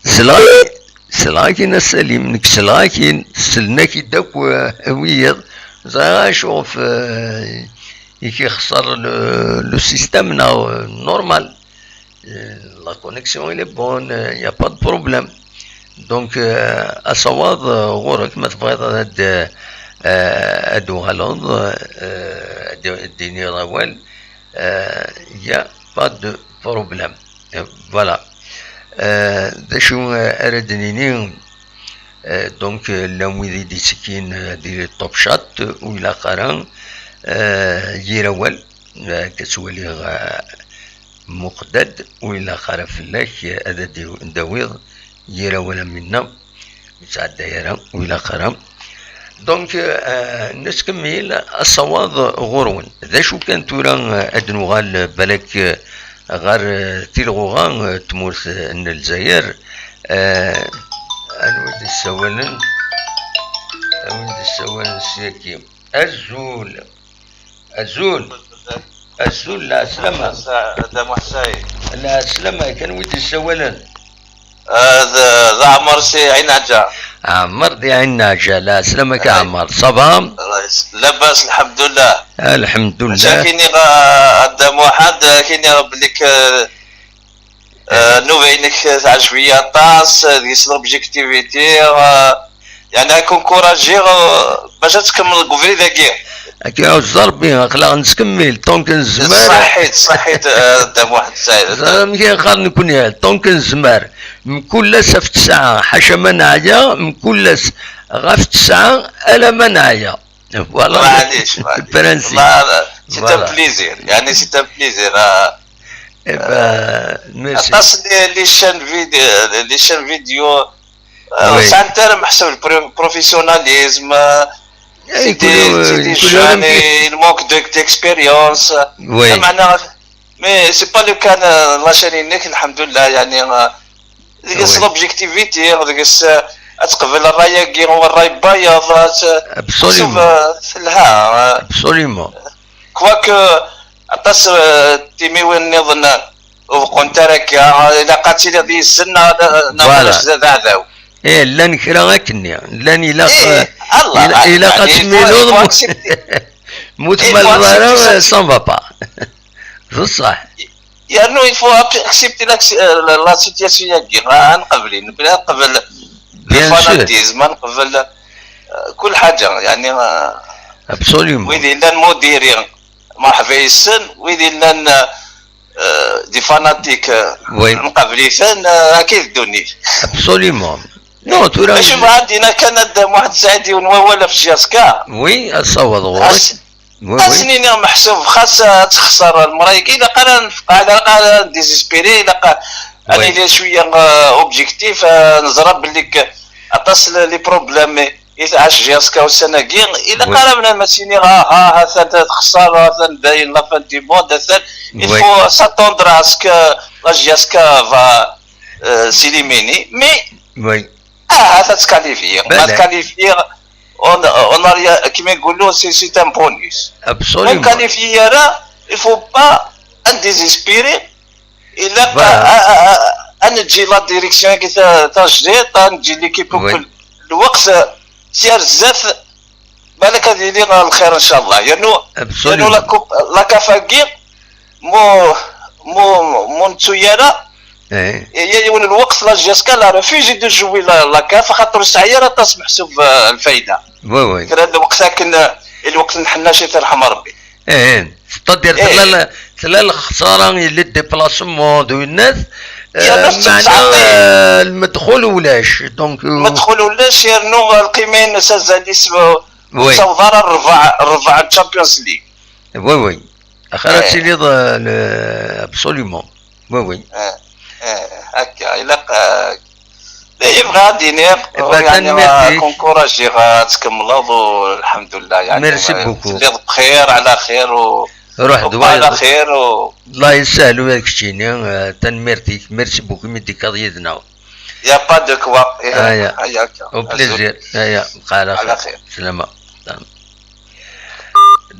Selleɣ, selleɣ akin a Salim, nekk selleɣ akin, sellen-ak-id akk, euh, wiyiḍ. Ẓriɣ acu ɣef, euh, i k-ixṣer le, le système neɣ, euh, normal. Euh, la connexion, elle est bonne, il n'y a pas de problème. Donc, euh, asawaḍ, euh, ɣur-k, ma tebɣiḍ ad, euh, ad d-tuɣaleḍ, euh, ad d-, ad d-tiniḍ awal, euh, il n'y a pas de problème. Euh, voilà. Euh, d acu, euh, ara d-nini? Euh, donc, euh, llan wid i d-ittekkin, euh, di Top Chat, ur ilaq ara, euh, yir awal, euh, akka ttwaliɣ, euh, Muqdad, ur ilaq ara fell-ak, euh, ad d-, d-tawiḍ yir awal am winna, ur yettɛedday ara, ur ilaq ara. Donc, euh, nettkemmil asawaḍ ɣur-wen. D acu kan tura, euh, ad nuɣal, euh, balak, euh, ɣer, euh, tilɣuɣa, euh, tmurt, euh, n Lezzayer. Euh, anwa i d-issawalen? Anwa i d-issawalen syaki? Azul. Azul. Azul, lɛeslama. Dda Muḥ Saɛid. Lɛeslama, kan wi d-issawalen? Ah, d, d Ɛmer si Ɛin Ɛeǧǧa. Ɛmer di Ɛin Ɛeǧǧa, lɛeslama-k a Ɛmer. Ça va? Labas, lḥemdullah. Lḥemdullah. Akken i ɣ-, a Dda Muḥend, akken i ɣ-, belli k-, Eh, nnuba-inek teɛjeb-iyi aṭas, eh, deg-s l'objectivité, eh, yeɛni ad k-encouragiɣ, eh, bac ad tkemmleḍ deg ubrid-agi. Ad k-iɛuzz Rebbi, aql-aɣ nettkemmil, tant que nezmer. Ṣaḥit, ṣaḥit, eh, Dda Muḥend Saɛid. Ẓer amek i qqaren nekkni, tant que nezmer, mkul ass ɣef tesɛa, ḥaca ma neɛya, mkul ass ɣef tesɛa, ala ma neɛya. Voilà. Maɛlic, maɛlic. Principe. Voilà, c'est un plaisir. Yeɛni, c'est un plaisir. Eh ben, merci. Aṭas n les, les chaînes vid-, les chaînes vidéo, euh, sɛant ara meḥsub le pro-, professionnalisme, euh, c'est des, c'est des jeunes, ils manquent de, d'expérience. Oui. Lameɛna, mais c'est pas le cas, euh, la chaîne-inek, lḥemdullah, yeɛni, euh, deg-s l'objectivité, deg-s, euh, ad teqbel ṛṛay-agi, ṛṛay n wayeḍ, ad t-, absolument, meḥsub, euh, telha, euh. Absolument. Quoique, aṭas, euh, timiwin nniḍen, euh, ur beqqunent ara akka, euh, ilaq ad tiliḍ yid-sen, neɣ, neɣ, voilà, ulac d, d aɛdaw. Eh, llan kra akkenni. Llan ilaq, eh, ilaq ad tmiluḍ, mu tmaleḍ ara, ça ne va pas. D ṣṣeḥ. Yernu il faut accepter la, la situation-agi, ad nqebel, ad nqebel le fanatisme, ad nqebel, euh, كل حاجة, يعني, euh, absolument. Wid yellan mudiri, مرحبا يسن, wid yellan, euh, des fanatiques, euh, oui, nqabel-iten, euh, akka i d ddunit. Absolument. Non, tura mačči bɣa ad d-iniɣ kan ad Muḥend Saɛid yiwen wawal ɣef J S K. Oui, ad saweḍ ɣur-k. Oui, oui. Ad sen-iniɣ meḥsub xas ad texṣer lemra-agi, ilaq ara nfeqɛed, ilaq ara ndésespérer, ilaq ad nili cwiya, euh, objectif, euh, neẓra belli aṭas les problèmes i tɛac J S K ussan-agi, ilaq ara bnadem ad s-yini, ah, ah, atan texṣer, atan dayen la fin du monde, atan, il faut s'attendre à ce que la J S K va, euh, s'éliminer, mais ahat ad tkalifyi, ma tkalifyi, on, on a rien, كيما يقولوا, c'est, c'est un bonus. Absolument. Ma ur nkalifyi ara, il faut pas ndésespérer. Ilaq ad neǧǧi la direction-agi tajdiṭ, ad neǧǧi l'équipe, lweqt, si ar zdat, balak ad yili lxir, ncallah. Yernu, yernu la coupe, la CAF-agi, mu, mu, mu nettu ara, yella yiwen lweqt la J S K la refusé de jouer la, la CAF, xaṭer ur tesɛi ara aṭas meḥsub, eh, lfayda. Oui, oui. Kra n lweqt akken, eh, lweqt n ḥennac i terḥem Rebbi. C'est-à-dire, tella l-, tella lexsara, yella déplacement d winat, eh, meɛna, eh, lmedxul ulac. Donc, eh, lmedxul ulac, yernu lqima-ines azal-is, eh, ur tessaweḍ ara rrbeɛ, rrbeɛ n Champions League. Oui, oui. Axir ad tiliḍ, eh, le-, absolument. Oui, oui. Eh, eh, akka, ilaq, eh, dayen bɣiɣ ad d-iniɣ, eh, ben, yeɛni, tanemmirt-ik. Ad k-encouragiɣ ad tkemmleḍ, u lḥemdullah, yeɛni, merci beaucoup. Telliḍ bxir, ɛla xir, u ruḥ d wayeḍ. Ɛla xir, u Allah yessahel ula d keččini, eh, tanemmirt-ik, merci beaucoup imi d-tekkaḍ yid-neɣ. Y a pas de quoi. Aya. Aya akka. Au plaisir. Aya, bqa ɛla xir. Ɛla xir. Slama.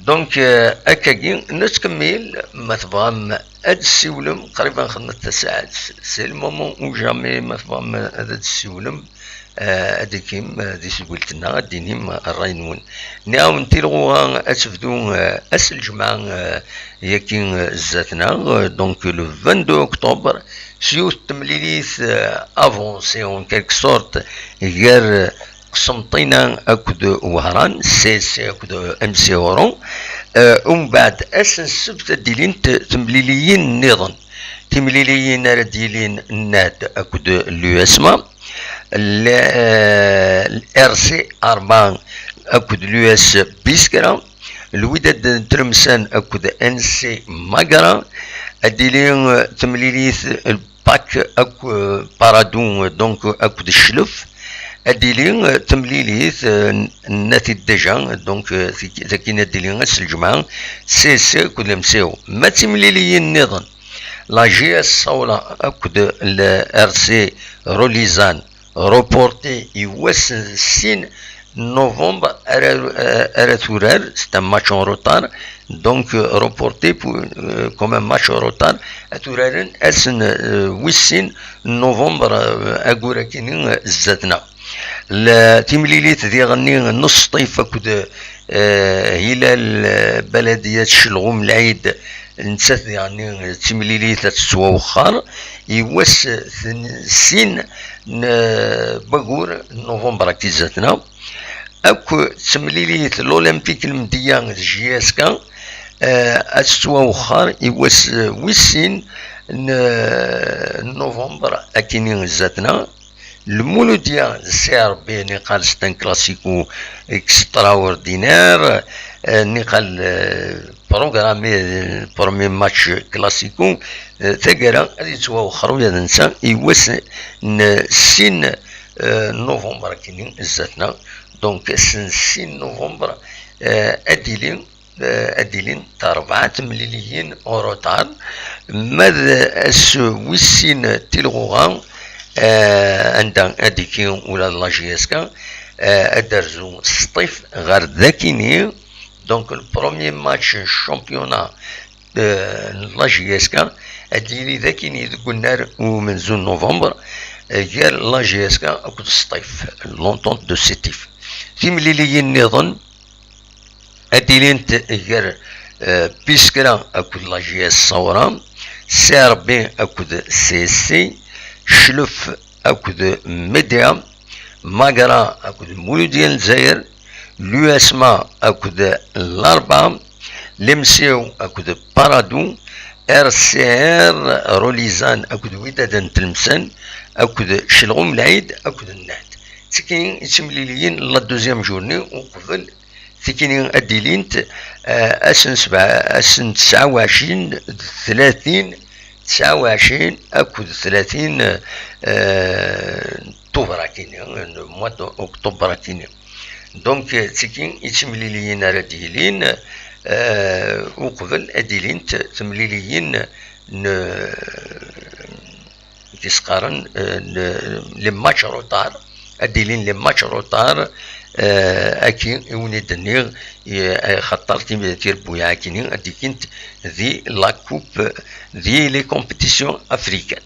Donc, euh, akkagi, nettkemmil, ma tebɣam ad d-tessiwlem, qrib ad nxedmet tasaɛet. C'est le moment ou jamais, ma tebɣam ad d-tessiwlem, euh, ad d-tikim, euh, di teswilt-nneɣ, ad d-tinim ṛṛay-nwen. Nniɣ-awen tilɣuɣa ad tebdu, euh, ass n lǧemɛa, euh, yagi, euh, zdat-neɣ, euh, donc le vingt-deux octobre, s yiwet n temlilit, euh, avancée en quelque sorte, gar, euh, Qsenṭina akked Wehran, C S C akked M C Oron. Euh, umbeɛd, ass n ssebt ad d-ilint temliliyin nniḍen. Timliliyin ara d-yilin N A D akked l'U S M A, l-, euh, R C Arba akked l'U S Biskra, Lwidad n Tlemsan akked N C Magra, ad d-tili, euh, temlilit, euh, Pak ak-, euh, Paradou, euh, donc, euh, akked Cclef, ad d-tili, euh, temlilit, euh, n-, n-, nna-t-id déjà, donc, euh, tagi-, tagini ad d-tili ass n lǧemɛa, C S C akked l'M C O. Ma d timliliyin nniḍen, la J S Sawla akked le R C Rolizan, reporté i wass n sin novembre ara, ara turar, c'est un match en retard, donc, euh, reporté pour, euh, comme un match en retard, ad uraren ass n, euh, wis sin novembre, euh, ayyur-agi, euh, zdat-neɣ. La timlilit diɣenni n Sṭif akked, euh, Hilal, euh, Baladiyat Celɣum Lɛid, nettat diɣenni d timlilit ad tettwawexxer i wass n sin n, euh, wayyur n novembre-agi zdat-neɣ. Akk d temlilit l'Olympique Lmedya d J S K, euh, ad tettwawexxer i wass, euh, wis sin n, euh, novembre-agi zdat-neɣ. Lmuludya d C R B, niqal c'est un classico extraordinaire, euh, niqal, euh, programmé, euh, premier match classico, euh, taggara ad yettwawexxer ula d netta i wass n sin, euh, novembre-agi zdat-neɣ. Donc, ass n sin novembre, euh, ad d-tili, euh, ad d-ilint rebɛa temliliyin en retard. Ma d ass wis sin tilɣuɣa, euh, anda ad d-tili ula d la J S K, euh, ad d-terzu Sṭif ɣer dakini. Donc, le premier match championnat, euh, n la J S K ad d-yili dakini deg unnar umenzu n novembre. gar la J S K akked Sṭif, l'entente de Sétif. Timliliyin nniḍen ad d-ilint gar, eh, Piskra akked la J S Sawra, C R B akked C S C, Clef akked Média, Magra akked Muludya n Lezzayer, l'U S M A akked Larba, l'Emsiw akked Paradou, R C R Rolizan akked Widad n Tlemsan akked Celɣum Lɛid akked Nnaḥt. Ttekkin i timliliyin la deuxième journée uqbel tikini ad d-ilint, eh, ass n sebɛa, ass n tesɛa u ɛecrin d tlatin, tesɛa u ɛecrin akked tlatin, eh, n Tubeṛ akini, n mois d'octobre akini. Donc, eh, tigi i d timliliyin ara d-yilin, eh, uqbel ad d-ilint temliliyin n, i s-qqaren, eh, n, les matchs retard, ad d-ilin les matchs retard, eh, aki i wen-id-nniɣ, eh, xaṭer tim-, tirebbuyaɛ akini ad d-ikint di la coupe, di les compétitions africaines.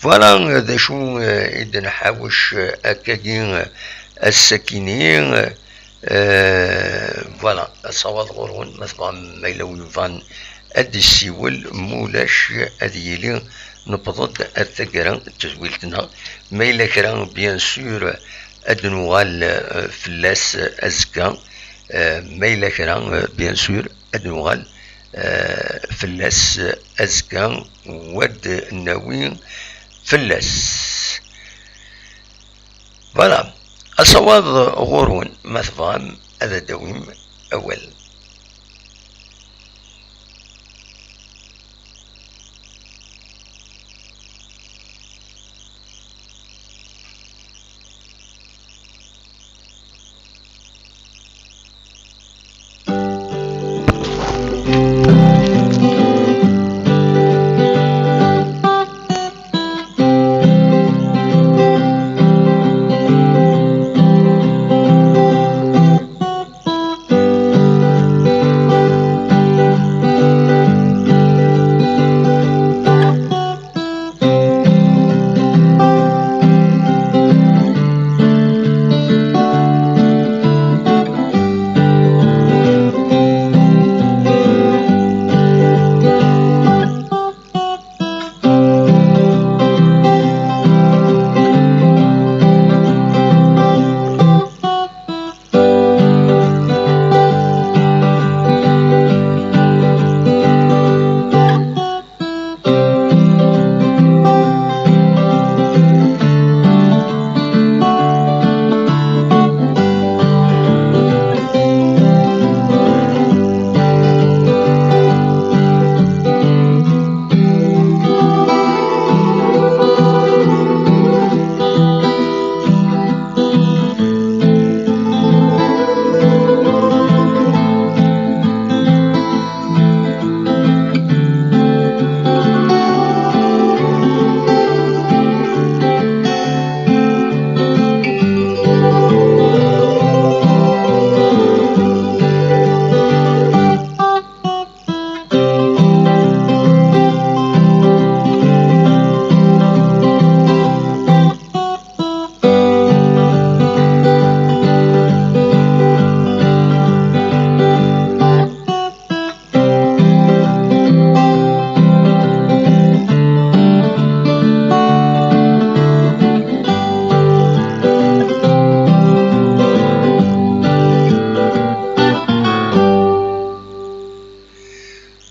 Voilà, eh, d acu, eh, i d-nḥawec, eh, akkagi, eh, ass-akini, eh, Eh, voilà, asawaḍ ɣur-wen, ma tebɣam, ma yella win yebɣan ad d-yessiwel, ma ulac ad yili newweḍ-d ar taggara n tedwilt-nneɣ. Ma yella kra, bien sûr, ad nuɣal, eh, fell-as, eh, azekka. Eh, ma yella kra, eh, bien sûr, ad nuɣal, eh, fell-as, eh, azekka, u ad nawi fell-as. Voilà. Asawaḍ ɣur-wen, ma tebɣam ad d-tawim awal.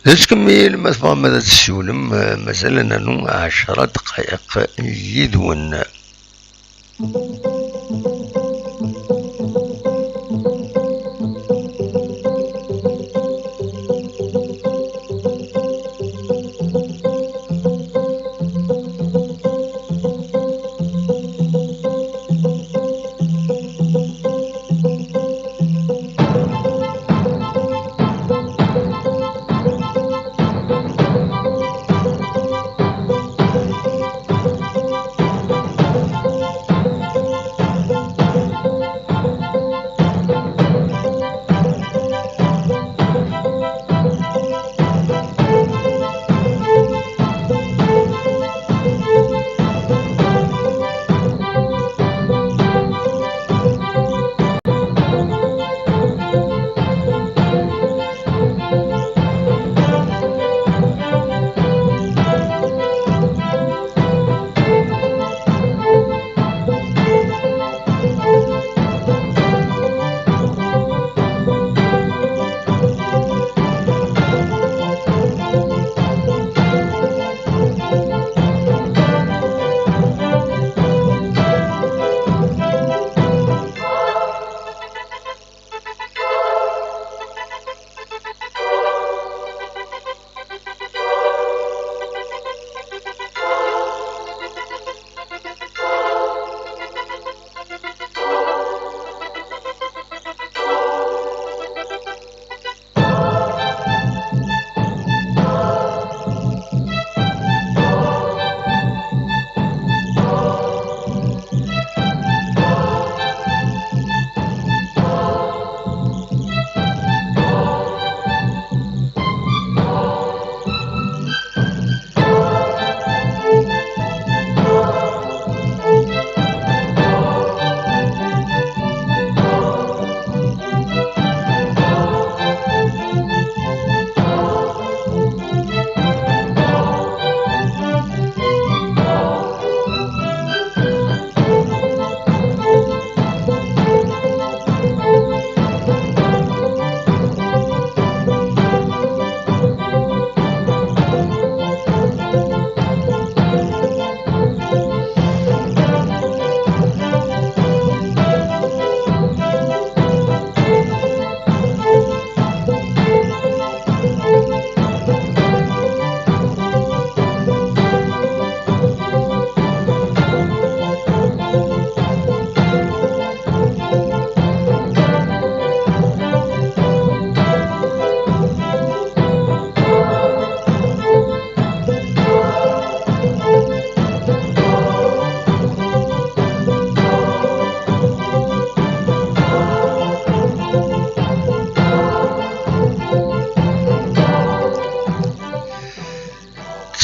Nettkemmil, ma tebɣam ad tessiwlem, eh, mazal ad nernu ɛecra dqayeq yid-wen.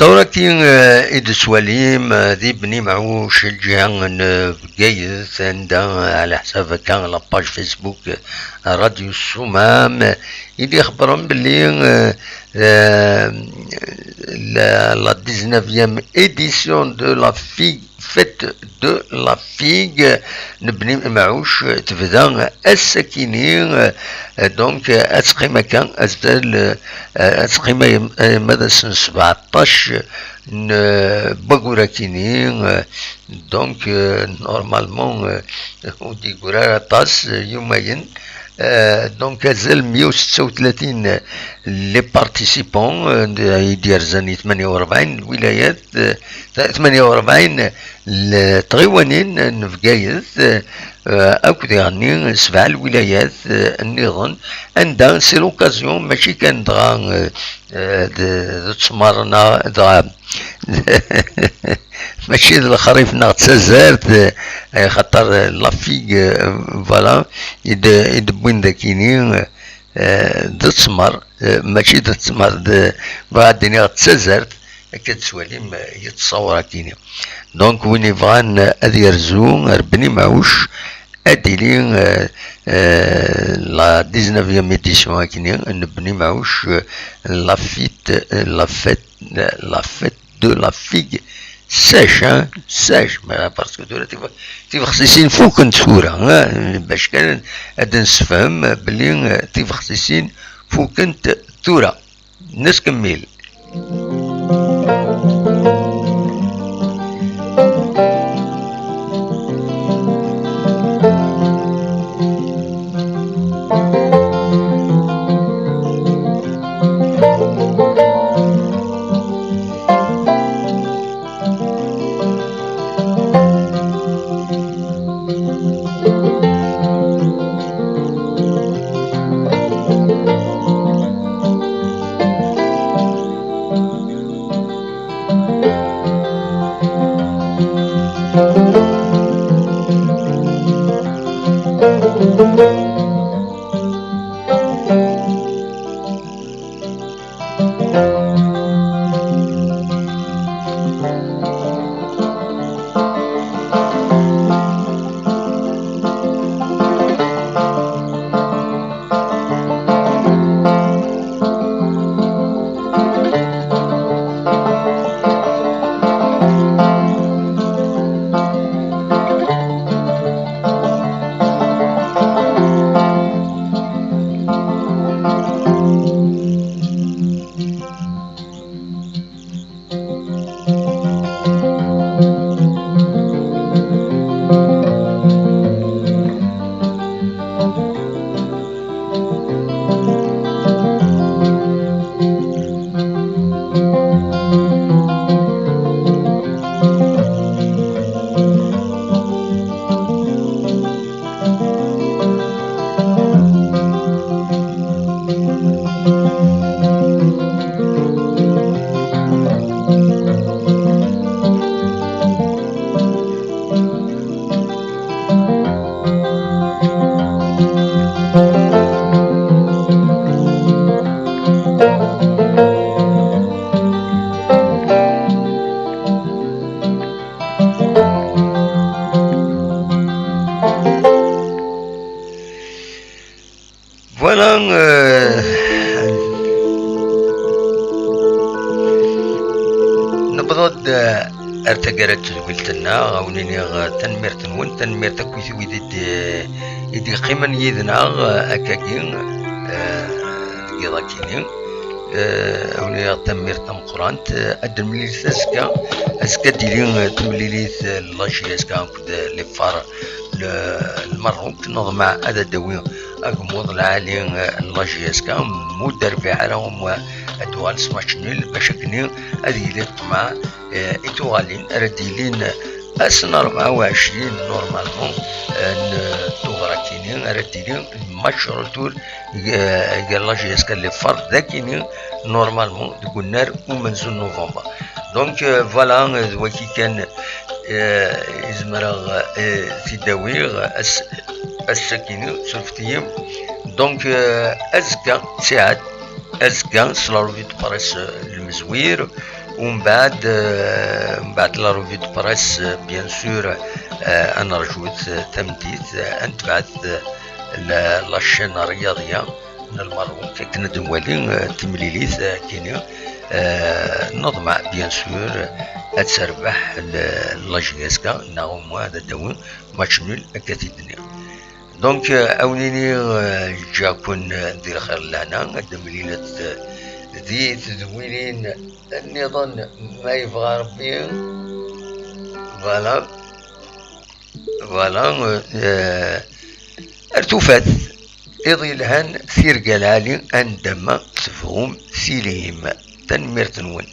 Tura-agi, eh, i d-tettwalim, eh, di Bni Mɛuc, lǧiha n, eh, Bgayet, anda, eh, ɛla ḥsab akka, la page Facebook, eh, Radio Sumam, eh, i d-ixebbren belli, eh, eh, la, la dix-neuvième édition de la figue, fête de la figue n Bni Mɛuc, eh, tebda ass-akini, eh, donc, eh, ad teqqim akka, azal, eh, ad teqqim ay-, alamma d ass n sbeɛṭac n, euh, waggur-akini, euh, donc, euh, normalement, euh, ur d-yeggra ara aṭas, euh, yumayen. Euh, donc, azal meyya u setta u tlatin, euh, les participants, euh, d-, i d-yerzan i tmanya u rebɛin lwilayat, euh, tmanya u rebɛin n tɣiwanin n Bgayet, euh, akked diɣenni sebɛa lwilayat, euh, nniḍen, anda, c'est l'occasion, mačči kan dɣa, euh, eh, d, d ttmer neɣ dɣa mačči d lexrif neɣ d tazart, eh, xaṭer, eh, la figue, eh, voilà, i d, i d-wwin d akini, eh, d ttmer, eh, mačči d ttmer, d, bɣiɣ ad d-iniɣ d tazart, akka d-tettwalim, eh, yettṣawar akini. Donc, win yebɣan ad yerzu ar Bni Mɛuc, ad d-tili, euh, euh, la dix-neuvième édition akini n Bni Mɛuc, euh, la fête, euh, la fête, euh, la fête de la figue sèche, hein, sèche, mais parce que tura tif-, tifexsisin fukent tura, hein, bac kan ad d-nessefhem belli, euh, tifexsisin fukent tura. Nettkemmil. Voilà, euh, newweḍ-d, euh, ar taggara n tedwilt-nneɣ, a wen-iniɣ, euh, tanemmirt-nwen, tanemmirt akk i wid i d-, i d-yeqqimen yid-neɣ, euh, akkagi, euh, deg yiḍ-agi-nni. Euh, a wen-iniɣ tanemmirt tameqqrant, euh, ad d-nemlilit azekka, azekka ad d-tili, euh, temlilit, euh, n la J S K akked, euh, les Fars n, n Lmerruk, neḍmeɛ ad d-tawi agemmuḍ lɛali, eh, n la J S K, mu d-terbiɛ ara, um, ad d-tuɣal s match nul, bac akken ad yili ṭṭmeɛ, eh, i tuɣalin ara d-yilin ass n rebɛa u ɛecrin, normalement, eh, n tuɣra-kini, ara d-yili match retour, eh, gar la J S K d les Fars, d akini, normalement, deg unnar umenzu n novembre. Donc, euh, voilà, euh, d waki kan, euh, i zemreɣ, euh, t-id-awiɣ, ass-, ass-akini, surfet-iyi. Donc, euh, azekka, ttiɛad, azekka, s la revue de presse, euh, n lemezwir, ومن بعد، آه، من بعد la revue de presse، آه، bien sûr، آه، أنرجوت، آه، تمديت، آه، أنتبعت، آه، la chaîne الرياضية من المروك، كنا نولي، آه، تمليليت، آه، كيني، آه، نضمع bien sûr، آه، أتسربح la J S K، ناغم هذا داون، match nul، أكاتي الدنيا. Donc، آه، أونيني، آه، جاكون، آه، ندير خير لهنا، هاد المليلة، آه، ذي تدوينين النظام ما يبغى ربي. Voilà. Voilà. آه، ارتوفات. إضي لهن ثير قال علي أندما تفهم سيليم. تنميرت نون.